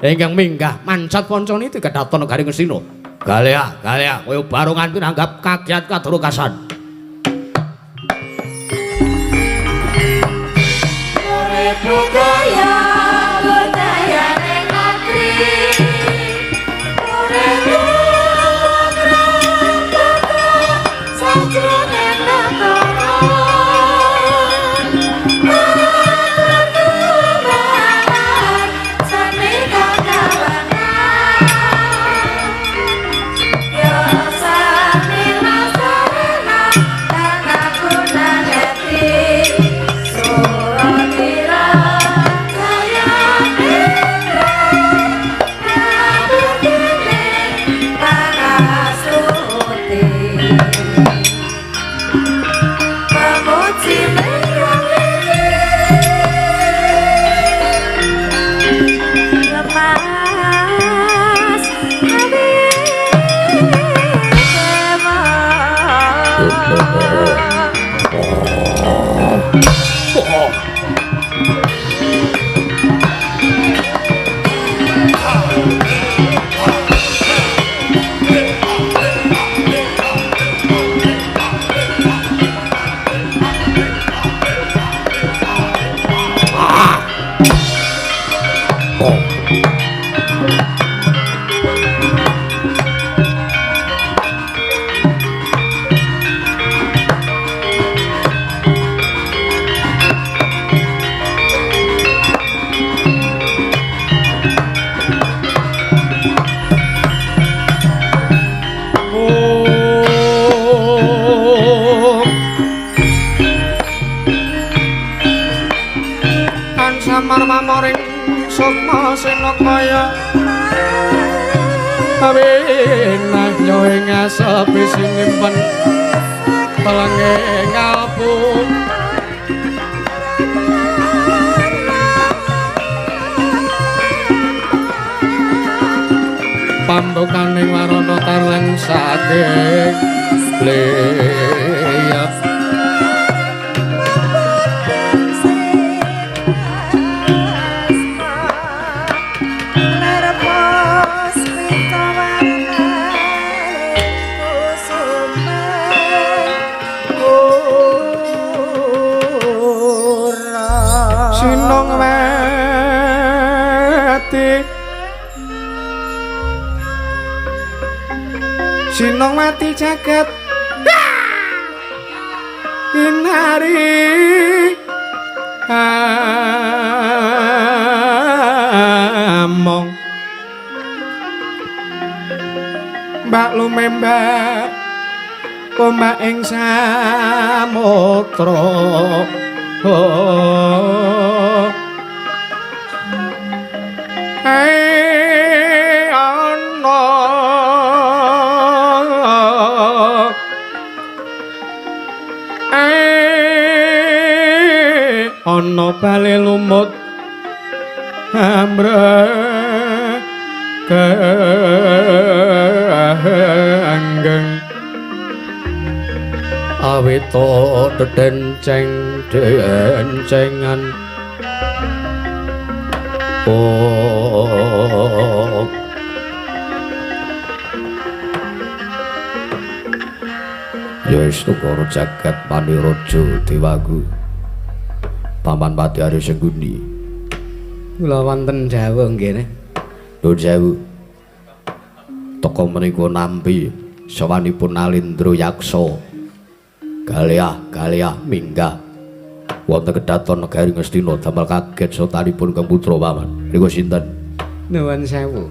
ingkang minggah mancat pancaniti kedhaton negari Ngastina galea galea kaya barongan pinanggap kagiat kadrokasan. Budaya budaya ning atri urip sajroning negara sami kakawanan yo sami lasarana tanakunaneti suratira. Awinah yo ing asepi sing nyimpen telenge ngalpu pambukaning warana tarlang saking leyap. Sinong mati jagat inari among mbak lumembak ombak ing samudra ana bale lumut amrek kenggeng awita dedenceng dencengan Oh. Ya wis Tunggara jagat Maniraja Dewaku. Paman Pati Arya Sengguni. Kula wonten dawuh nggih. Nuwun sewu. Teka menika nampi sawanipun Nalindra Yaksa. Galeah galeah minggah. Wonten kedaton negari Ngastina damel kaget sotanipun Kang Putra Paman. Niku sinten? Nuwun sewu.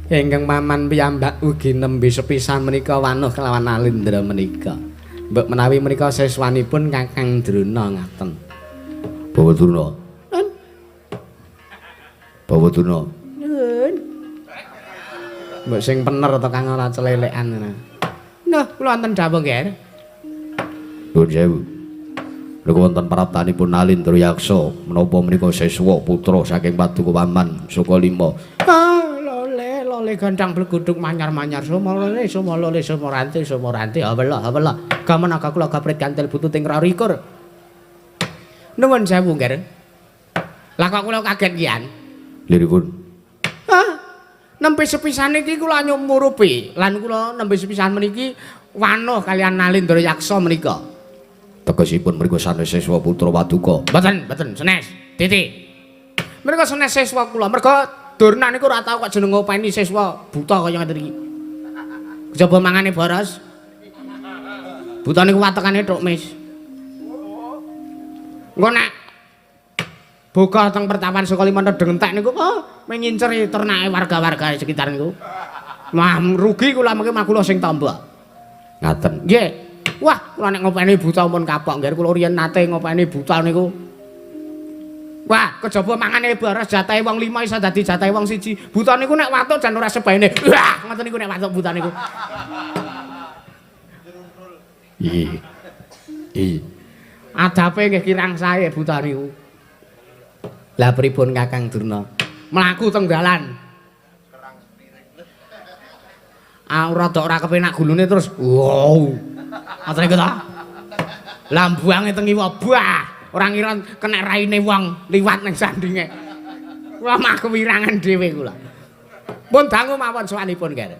Ingkang paman piyambak ugi nembe sepisan menika wanuh kelawan Nalindra menika. Mbok menawi menika siswanipun Kakang Drona ngaten. Bawa Drona. Nun. Bawa Drona. Nun. Mbok sing pener to Kang ora celelekan. Nah, kula wonten dawuh nggih. Nuwun sewu. Niku wonten praptanipun Nalindra Yaksa menapa menika siswa putra saking Paduka Paman Sukalima. Ah, lole lole gandang bleguduk manyar-manyar sumolole sumolole sumoranti sumoranti awela awela. Gamenaga kula gaprit gantel bututing rarikur. Nuwun sewu nggih. Lah kok kula kaget kian? Liripun. Ah, nembe sepisan iki kula nyumurupi lan kula nembe sepisan meniki wanuh kalian Nalindra Yaksa menika. Tegesipun mriku sanes siswa putra Paduka. Mboten, mboten, senes. Titik. Mriku senes siswa kula. Mergo Durna niku ora tau kok jeneng ngopeni siswa buta kaya ngeten iki. Kejaba mangane boros. Buta niku watekane tok mis. Engko nek buka teng pertapan Sukalima nedeng entek niku kok menginceri ternake warga-warga sekitar niku. Wah, rugi kula mengke mah kula sing tamba. Ngaten. Nggih. Wah, kula nek ngopeni buta pun kapok nggih kula riyen nate ngopeni buta niku. Wah, kejaba mangane boros jatahe wong 5 iso dadi jatahe wong 1. Buta niku nek watuk jan ora sebaene. Wah, ngoten niku nek watuk buta niku. Ih. Ih. Adape nggih kirang sae buta niku. Lah pripun Kakang Durna? Mlaku teng dalan. Ah, rada ora kepenak gulune terus. Wow. Ngoten niku ta? Lah mbuange teng iwa, bah, ora ngira kena raine wong liwat ning sandinge. Kula mah kewirangan dhewe kula. Pun dangu mawon sowanipun nggih.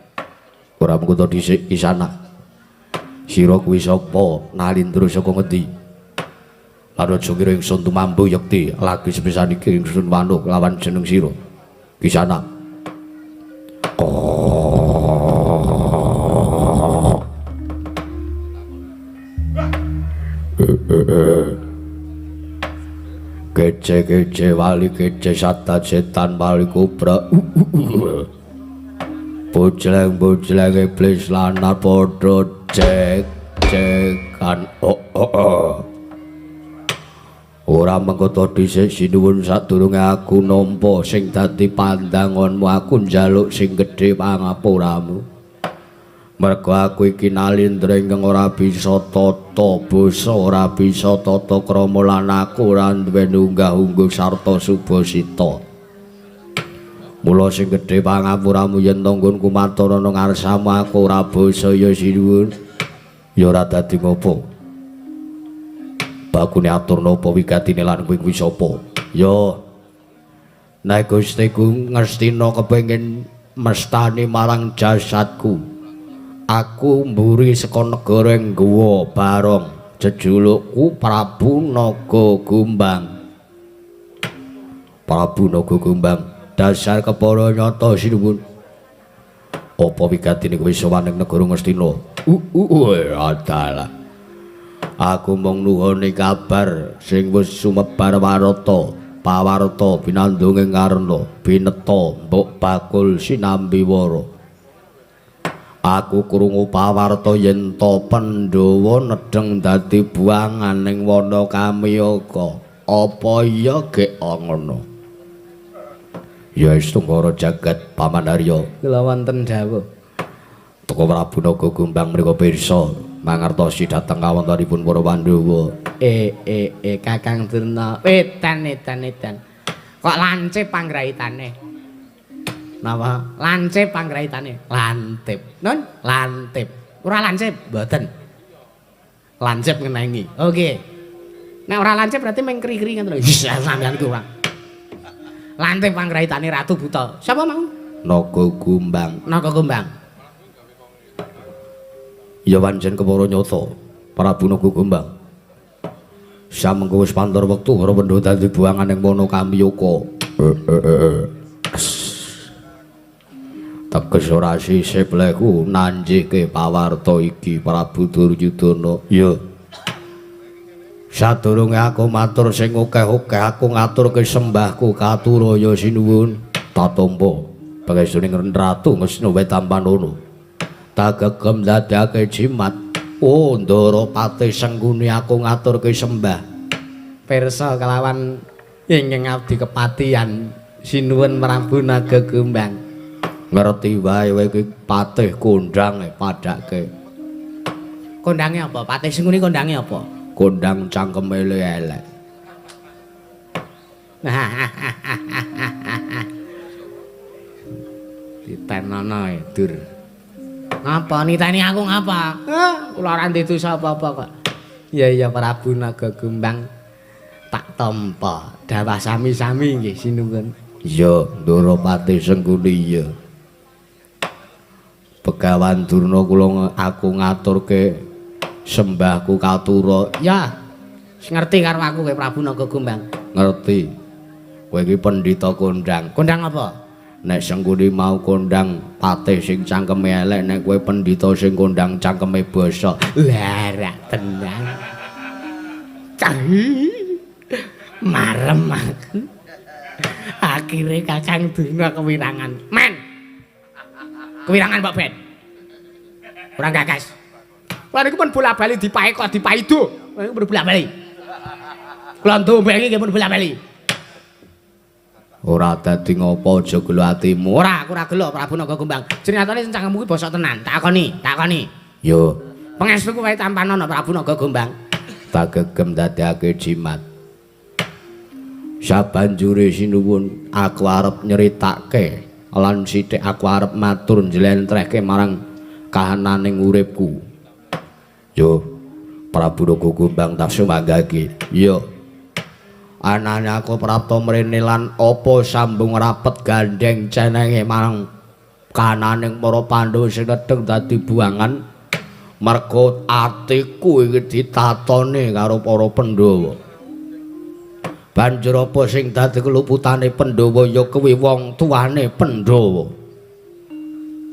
Ora mengko dhisik kisana. Sira kuwi sapa? Nalindra saka ngendi? Lan aja ngira ingsun tumambu yekti lagi sepisan iki ingsun wanuh lawan jeneng sira. Kisana. Kece-kece wali kece sata setan wali kobra. Bojleng-bojleng iblis lanang padha cek-cekan. Oh, oh, oh. Ora mengko to dhisik sinuwun sadurunge aku nampa sing dadi pandanganmu, aku njaluk sing gedhe pangapuramu. Mergo aku iki Nalindra ingkang ora bisa tata basa, ora bisa tata krama lan aku ora duwe unggah-ungguh sarta subasita. Mula sing gedhe pangapuramu yen tanggonku matur ana ngarsamu aku ora basa ya sinuwun. Ya ora dadi ngopo. Bakune atur napa wigatine lan kowe kuwi sapa? Ya nek Gustiku Ngastina kepengin mestani marang jasadku. Aku mburi saka negara Ngguwa Barong, jejulukku Prabu Naga Gumbang. Prabu Naga Gumbang, dasar kepara nyata sinuwun. Apa wigatine kowe sowan ning negara Ngastina? Adalah. Aku mung nuhoni kabar sing wis sumebar warata, pawarta binandunge Karna, bineta mbok bakul sinambi wara. Aku krungu pawarta yen ta Pandhawa nedheng dadi buangan ning wana Kamyaka. Apa iya gek ngono? Ya wis Tunggara jagat Paman Arya. Kula wonten dawuh. Teka Prabu Naga Gumbang mriko pirsa mangertosi dhateng kawontenipun para Pandhawa. Kakang Durna, edan edan edan. Kok lancip panggraitane? Napa? Lancip panggraitane. Lantip. Nun, lantip. Ora lancip, mboten. Lancip ngenengi. Oke. Nek ora lancip berarti meng kri-kri ngoten lho. Wis sampean ku, Pak. Lantip panggraitane Ratu Buta. Sapa mau? Naga Gumbang. Naga Gumbang. Ya pancen kepara nyata Prabu Naga Gumbang. Samengko wis pantur wektu para Pandhawa dadi buangan ing wana Kamyaka. Teges ora sisip leku nanjihke pawarta iki Prabu Duryudana. Ya. Sadurunge aku matur sing akeh-akeh aku ngaturke sembahku katuraya sinuwun. Tatampa pangestuning Ratu Ngastina Wetampanana. Tagegem dadake jimat. Oh, Ndara Patih Sengkuni aku ngaturke sembah. Pirsa kelawan ingkang abdi kepatihan sinuwun Prabu Naga Gumbang. Ngerti wae kowe iki patih kondang padake. Kondange apa? Patih Sengkuni kondange apa? Kondang cangkeme elek. Ditenono e, Dur. Ngapa niteni aku ngapa? Kula ora ndek dosa apa-apa kok. Ya iya Prabu Naga Gumbang tak tampa dawah sami-sami nggih sinuwun. Iya, Ndara Patih Sengkuni iya. Begawan Durna kula aku ngaturke sembahku katura. Ya. Wis ngerti karo aku kowe Prabu Naga Gumbang. Ngerti. Kowe iki pendhita kondang. Kondang apa? Nek Sengkuni mau kondang patih sing cangkeme elek, nek kowe pendhita sing kondang cangkeme basa. Lah rak tenang. Cah. Marem aku. Akhire Kakang Durna kewirangan. Men. Kewirangan Mbok Ben. Kurang gagas. Wah niku pun bola-bali dipae kok dipaido. Niku pun bola-bali. Kula ndombengi nggih pun bola-bali. Ora dadi ngopo aja gelo atimu. Ora, aku ora gelo Prabu Naga Gumbang. Jenyatane sing cangkemmu kuwi bosok tenan. Takoni, takoni. Yo, pangestuku wae tampanono Prabu Naga Gumbang. Tagegem dadekake jimat. Sabanjure sinuwun aku arep nyeritake lan sithik aku arep matur njlentrehke marang kahananing uripku. Yo, Prabu Naga Gumbang tak sumanggake. Yo. Anane aku prapta mrene lan apa sambung rapet gandeng cenenge marang kananing para Pandhawa sing nedheng dadi buangan merga atiku iki ditatone karo para Pandhawa. Banjur apa sing dadi keluputane Pandhawa ya kuwi wong tuane Pandhawa.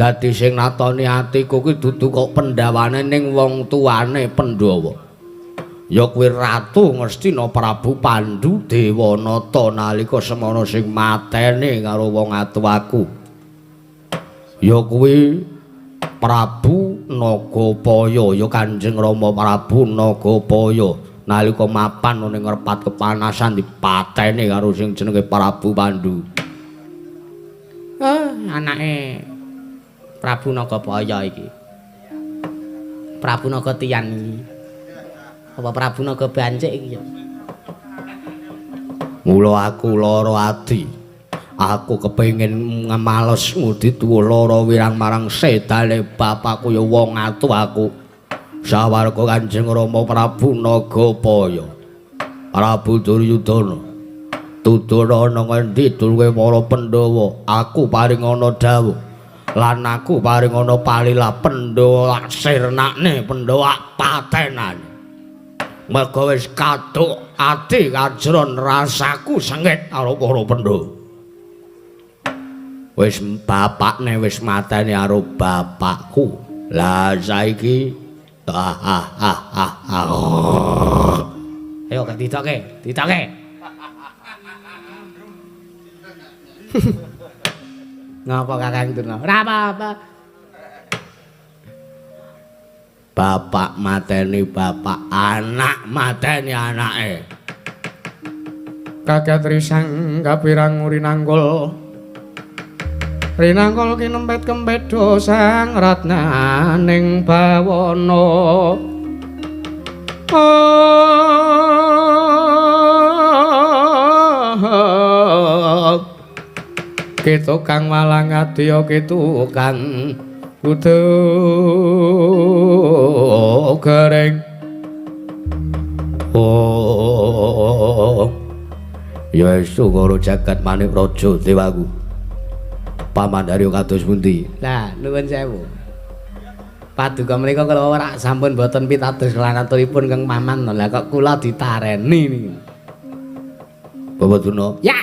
Dadi sing natoni atiku kuwi dudu kok pendhawane ning wong tuane Pandhawa. Ya kuwi Ratu Ngastina Prabu Pandu Dewanata nalika semana sing mateni karo wong atuwaku. Ya kuwi Prabu Nagapaya, ya Kanjeng Rama Prabu Nagapaya nalika mapan ning repat kepanasan dipateni karo sing jenenge Prabu Pandu. Anake Prabu Nagapaya iki. Prabu Nagatiyan iki. Apa Prabu Naga Bancik iki ya? Mula aku lara ati. Aku kepengin ngemales ngudi tuwa lara wirang marang sedane bapakku ya wong atu aku. Sawarga Kanjeng Rama Prabu Nagapaya. Prabu Duryudana. Tutur ana ngendi dulwe para Pandhawa, aku paringana dawuh. Lan aku paringana palila Pandhawa sirnakne Pandhawa patenane. Merga wis kaduk ati kajron rasaku sengit karo para Pandhawa. Wis bapakne wis mateni karo bapakku. Lah saiki Ayo ditoke, ditoke. Ngapa Kakang Durna? Ora apa-apa. Bapak mateni bapak, anak mateni anake. Kaget risang kapirang rinanggul. Rinanggul kinempet kempedho sang ratnaning bawana. Ketu kang walang adya ketu kang kudu garing. Oh, Ya estu karo jagat manik raja dewaku. Paman Haryo kados pundi? Lah nuwun sewu. Paduka menika kula ora sampun boten pitados lan aturipun Kang Paman. Lah kok kula ditareni niki. Bapak Durna. Ya.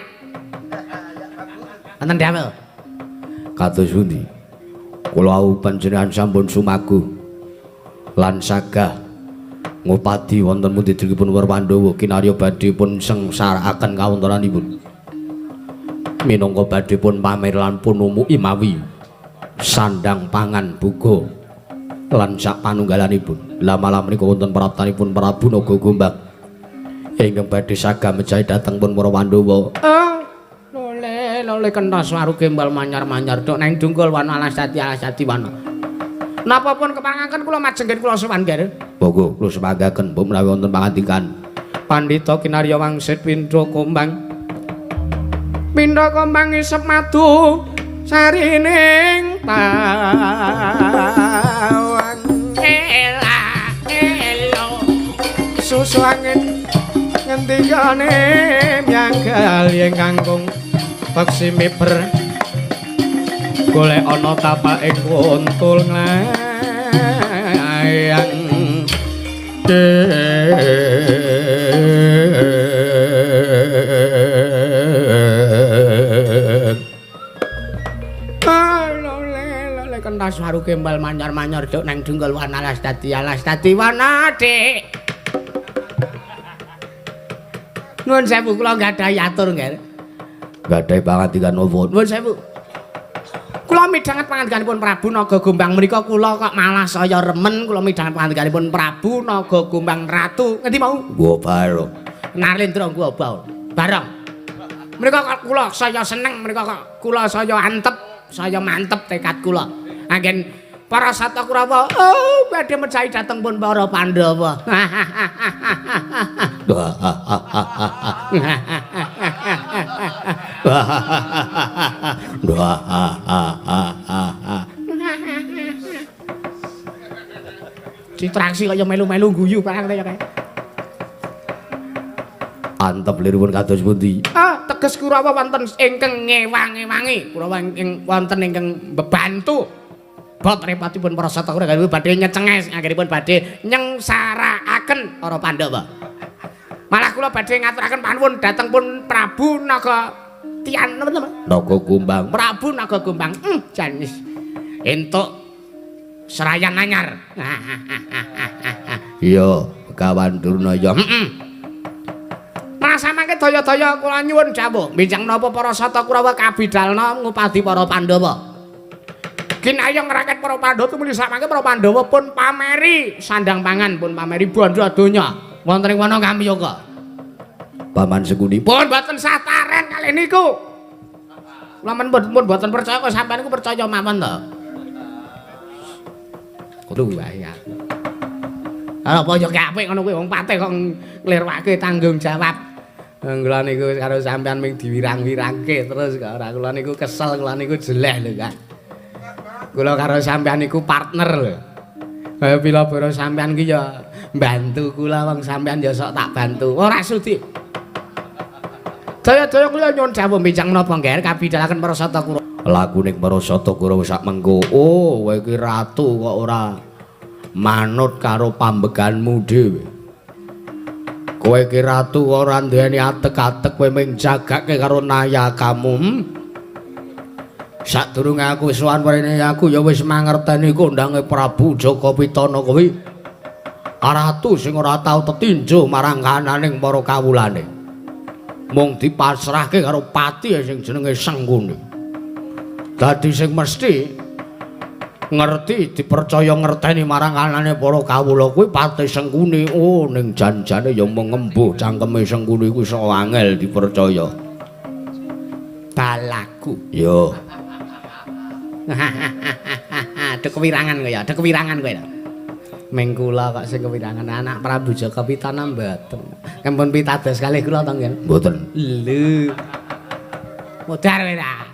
Wonten dawuh. Kados pundi? Kula wau panjenengan sampun sumagu lan sagah ngupadi wonten pundi drinipun para Pandhawa kinarya badhe pun sengsaraaken kawontenanipun. Minangka badhe pun pamer lan pun numuki mawi sandang pangan buga lan sak panunggalanipun. Lah malam menika wonten praptanipun Prabu Naga Gombang ingkang badhe sagah mejahi dhateng pun para Pandhawa. Lole lole kentos waru gembal manyar-manyar dok nang dungkul wana alas dadi alas dadi wana. Napa pun kepangaken kula majenggen kula sowan nggih. Monggo kula semanggaken mbok menawi wonten pangandikan. Pandhita kinarya wangsit pindha kumbang. Pindha kumbang isep madu sarining tawang. Ela elo susu angin ngendikane myagal yen kangkung peksi miber golek ana tapake kuntul nglayang. Lole lole kentas waru gembal manyar-manyar dok nang dungkul wana alas dadi wana Dik. Nuwun sewu kula nggadahi atur nggih. Nggadahi pangandikan napa? Nuwun sewu. Kula midhanget pangandikanipun Prabu Naga Gombang menika kula kok malah saya remen kula midhanget pangandikanipun Prabu Naga Gombang Ratu. Ngendi mau? Gua Barong. Narlendra gua Barong. Menika kok kula saya seneng menika kok kula saya antep, saya mantep tekad kula. Anggen para Sata Kurawa oh badhe mejahi dhateng pun para Pandhawa. Citraksi kaya melu-melu guyu barang kaya kae. Antep liripun kados pundi? Ah, teges Kurawa wonten ingkang ngewang-ewangi, Kurawa ingkang wonten ingkang mbebantu. Bot repotipun para Sata Kurawa badhe nyecenges, anggenipun badhe nyengsaraaken para Pandhawa. Malah kula badhe ngaturaken panuwun dhateng pun Prabu Naga Tian napa napa? Naga Gombang. Prabu Naga Gombang. Jan wis entuk serayan anyar. Iya, Begawan Durna ya. Heeh. Masa mangke daya-daya kula nyuwun dawuh, benjang napa para Sata Kurawa kabidalna ngupadi para Pandhawa. Kinayong rakyat para Pandhawa tumuli samangke para Pandhawa pun pameri sandang pangan, pun pameri bondo donya. Wonten ing wana kamyoga. Paman Sengkuni pun boten sataren kalih niku. Kula men pun boten percaya kok sampean niku percaya mawon to. Kudu wae aku. Apa ya apik ngono kuwi wong patih kok nglirwake tanggung jawab. Kula niku karo sampean ming diwirang-wirangke terus kok ora kula niku kesel, kula niku jeleh lho, Kak. Kula karo sampean niku partner lho. Kaya pila-pira sampean ki ya mbantu kula wong sampean ya sok tak bantu. Ora sudi. Daya-daya kula nyuwun dawuh benjang menapa nggih kabidalaken para Sata Kurawa. Lakuning para Sata Kurawa sak mengko. Oh, kowe iki ratu kok ora manut karo pambeganmu dhewe. Kowe iki ratu kok ora duweni atek-atek, kowe mung jagake karo nayakamu. Sadurunge aku sowan mrene aku ya wis mangerteni kondange Prabu Jaka Pitana kuwi. Ratu sing ora tau tetinju marang kananing para kawulane. Mung dipasrahke karo pati sing jenenge Sengkuni. Dadi sing mesti ngerti dipercaya ngerteni marang kanane para kawula kuwi pati Sengkuni. Oh, ning jan-jane ya mung ngembuh cangkeme Sengkuni kuwi iso angel dipercaya. Balaku. Yo. Ada kewirangan kowe ya, ada kewirangan kowe. Ming kula kok sing kewirangan anak Prabu Jaka Pitana mboten. Kempun pitados kalih kula to nggih? Mboten. Lho. Modar kowe ta.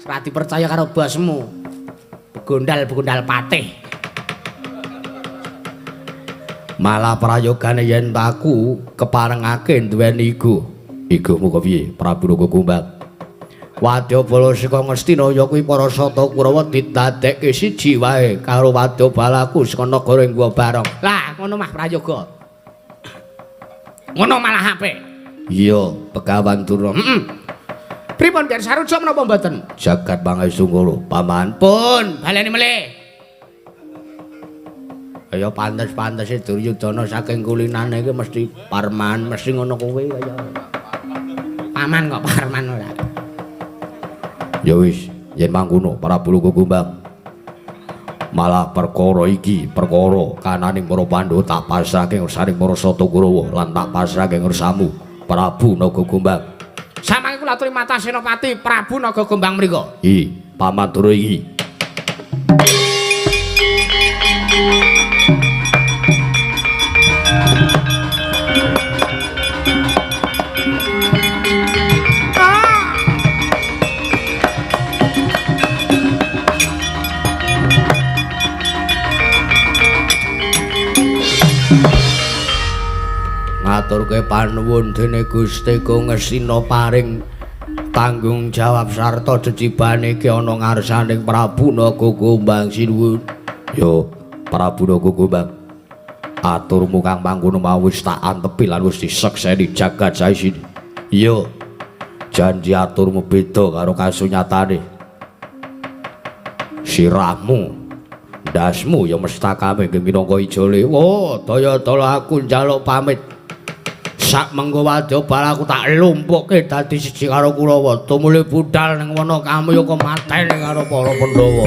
Ora dipercaya karo bosmu. Begondal-begondal patih. Malah prayogane yen aku keparengake duweni iku. Iku muga piye Prabu Naga Kumbang? Wadyabala saka Ngastina ya kuwi para Sata Kurawa didadekke siji wae karo wadyabalaku saka nagara Ingwa Barong. Lah, ngono mah prayoga. Ngono malah apik. Iya, Begawan Durna. Heeh. Pripun biar sarujuk menapa mboten? Jagat Pangestungkara, paman. Pun, baleni melih. Kaya pantes-pantese Duryudana saking kulinane iki mesti parman, mesti ngono kuwi kaya. Paman kok parman ora. Ya wis, yen mangkono Prabu Naga Kumbang. Malah perkara iki, perkara kananing para Pandhawa tak pasrahke ngersaning para Sata Kurawa lan tak pasrahke ngersamu Prabu Naga Kumbang. Samangke kula aturi mata Senopati Prabu Naga Kumbang mriku. I, Paman Durna iki. Ngaturke panuwun dene Gusti Kang Ngastina paring tanggung jawab sarta jejibane iki ana ngarsaning Prabu Naga Kumbang sinuwun. Yo Prabu Naga Kumbang, aturmu kang mangkono mau wis tak antepi lan wis disekseni jagat saisine. Yo janji aturmu beda karo kasunyatane. Sirahmu ndasmu ya mestakame minangka ijole. Oh, daya-dala aku njaluk pamit. Sak mengko wadyabala aku tak lumpukke dadi siji karo Kurawa. Tumuli budhal ning wana kamuyaka mateni karo para Pandhawa.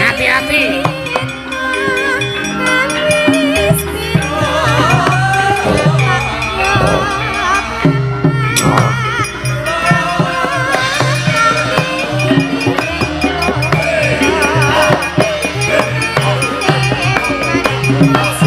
Hati-hati. Thank you.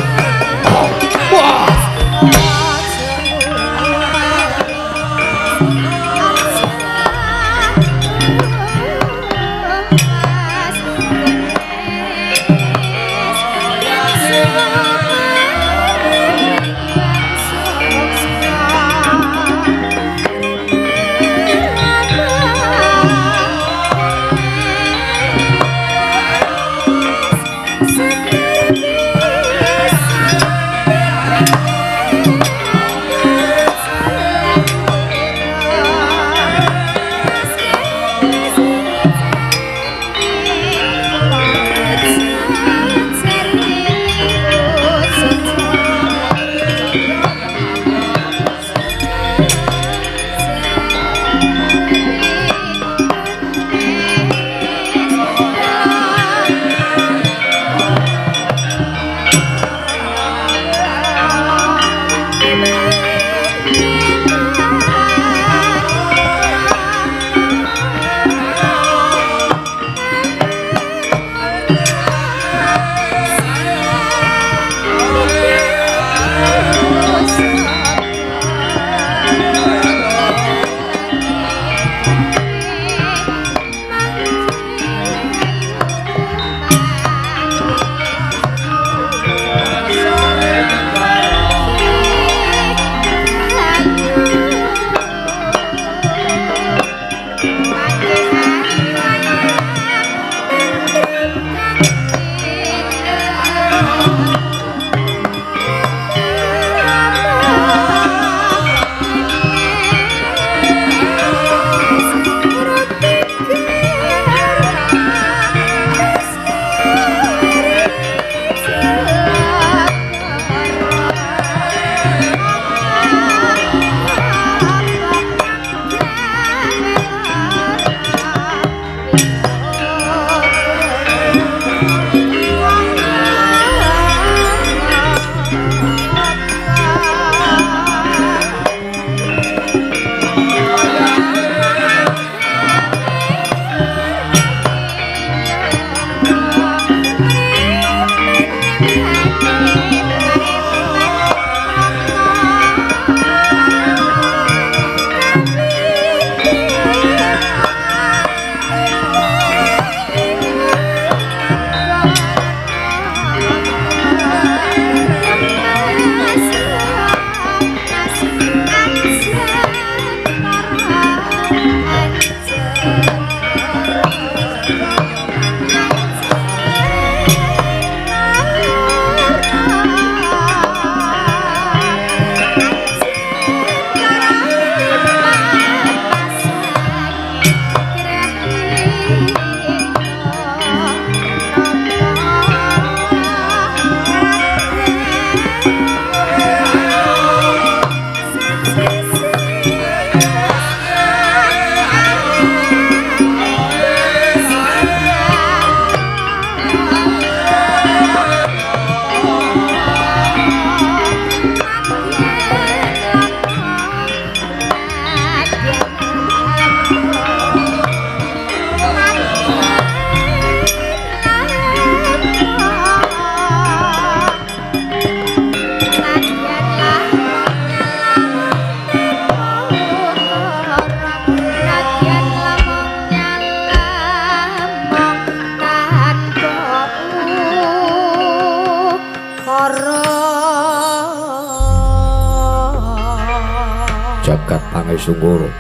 Jagat Pangesungkara.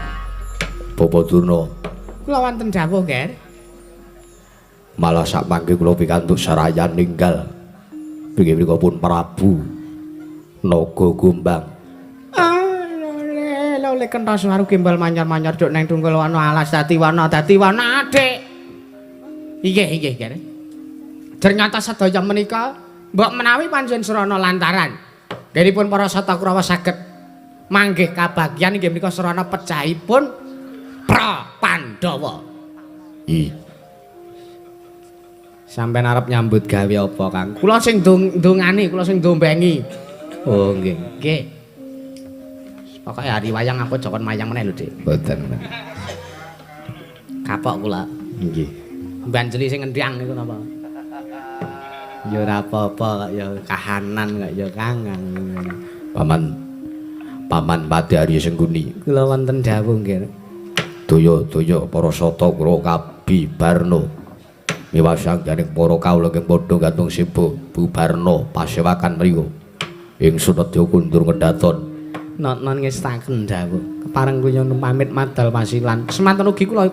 Bapa Durna, Kula wonten dawuh, Ger. Malah sak mangke kula pikantuk sarayan ninggal. Inggih menika pun Prabu Naga Gombang. Ah, lole, lole kenthas waru gembal manyar-manyar duk neng tunggal wana alas dadi wana dadi wana adik. Inggih, inggih, Ger. Ternyata sedaya menika mbok menawi pancen srana lantaran nggihipun para Satakrawa saged manggih kabagyan inggih menika srana pecahipun Pra Pandhawa. I. Sampeyan arep nyambut gawe apa, Kang? Kula sing ndongani, kula sing ndombengi. Oh, nggih. Nggih. Pokoke hari wayang aku aja kon mayang meneh lho, Dik. Mboten. Kapok kula. Nggih. Banjeli sing ngendang niku napa? Ya ora apa-apa kok ya kahanan kok ya Kang. Paman Paman Pati Arya Sengkuni. Kula wonten dawuh nggih. Daya-daya para sata kula kabi barna. Miwah sangganing para kawula ingkang padha gantung seba bubarna pasewakan mriku. Ingsun nedya kundur ngedaton. Not-non ngestaken dawuh. Kepareng kula nyuwun pamit madal pasilan. Semanten ugi kula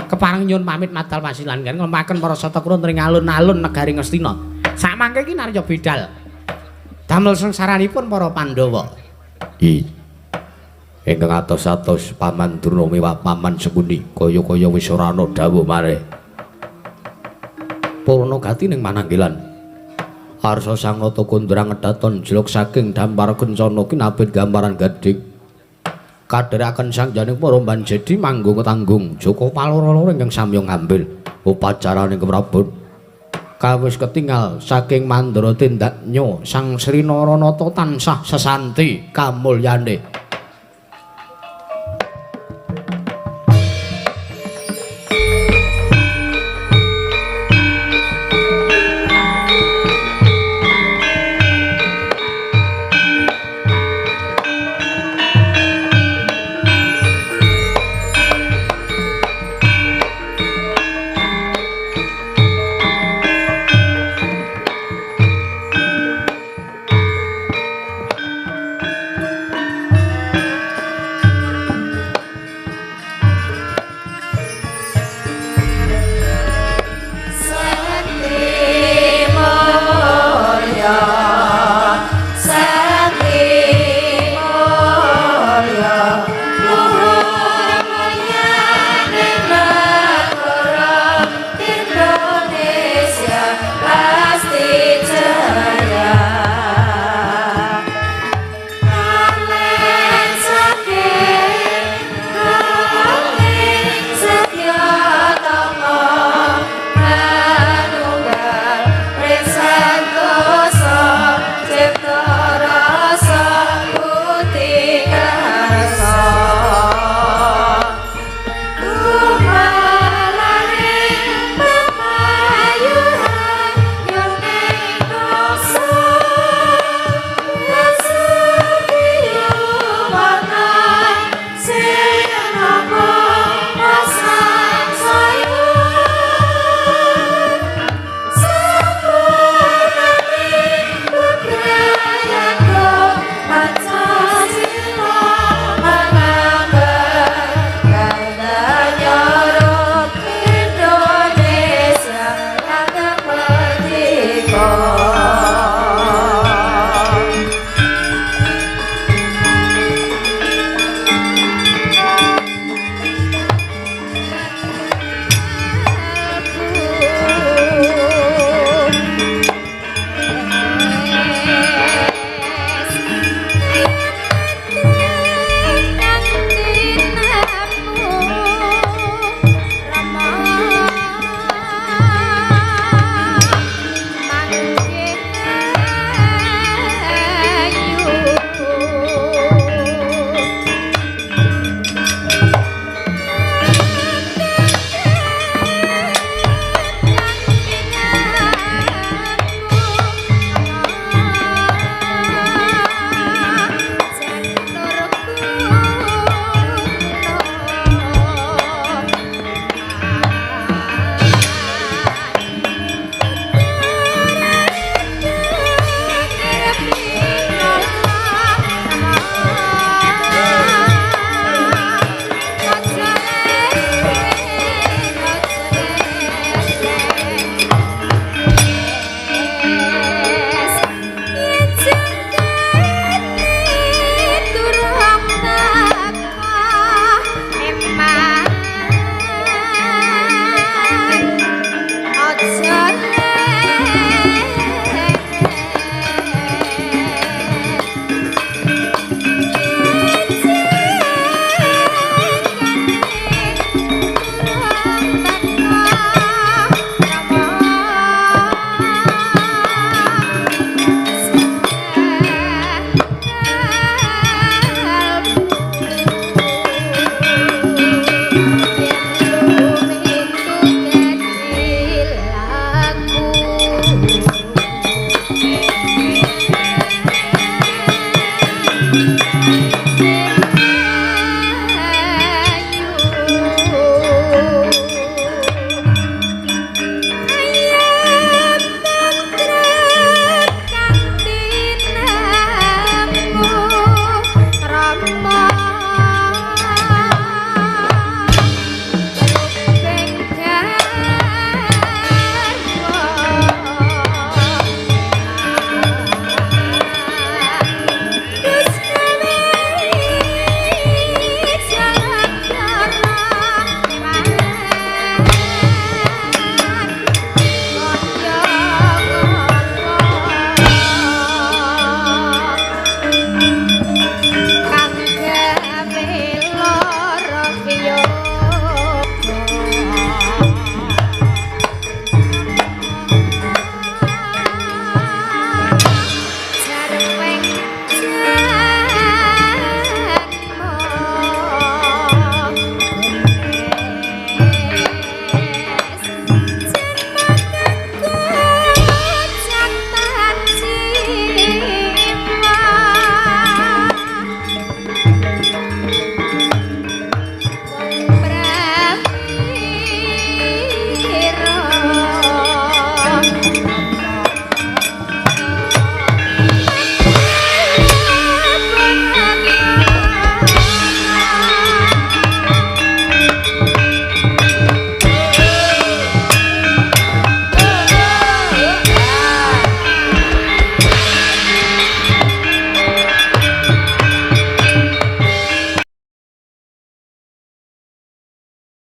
kepareng nyuwun pamit madal pasilan kan nglemaken para sata kula ring alun-alun negari Ngastina. Samangke iki narya bidal. Damel sengsaranipun para Pandhawa. I. Ingkang atos-atos Paman Durna miwah Paman Sengkuni kaya-kaya wis ora ana dawuh maneh. Purna gati ning mananggilan. Arsa sang nata kondrang ngedaton jeluk saking dampar kencana kinabet gambaran gading. Kadherekaken sang janing para banjedi manggung tanggung Joko paloro-loro ingkang samya ngambil upacaraning keprabon. Kawis ketingal saking mandra tindaknya sang Sri Naranata tansah sesanti kamulyane.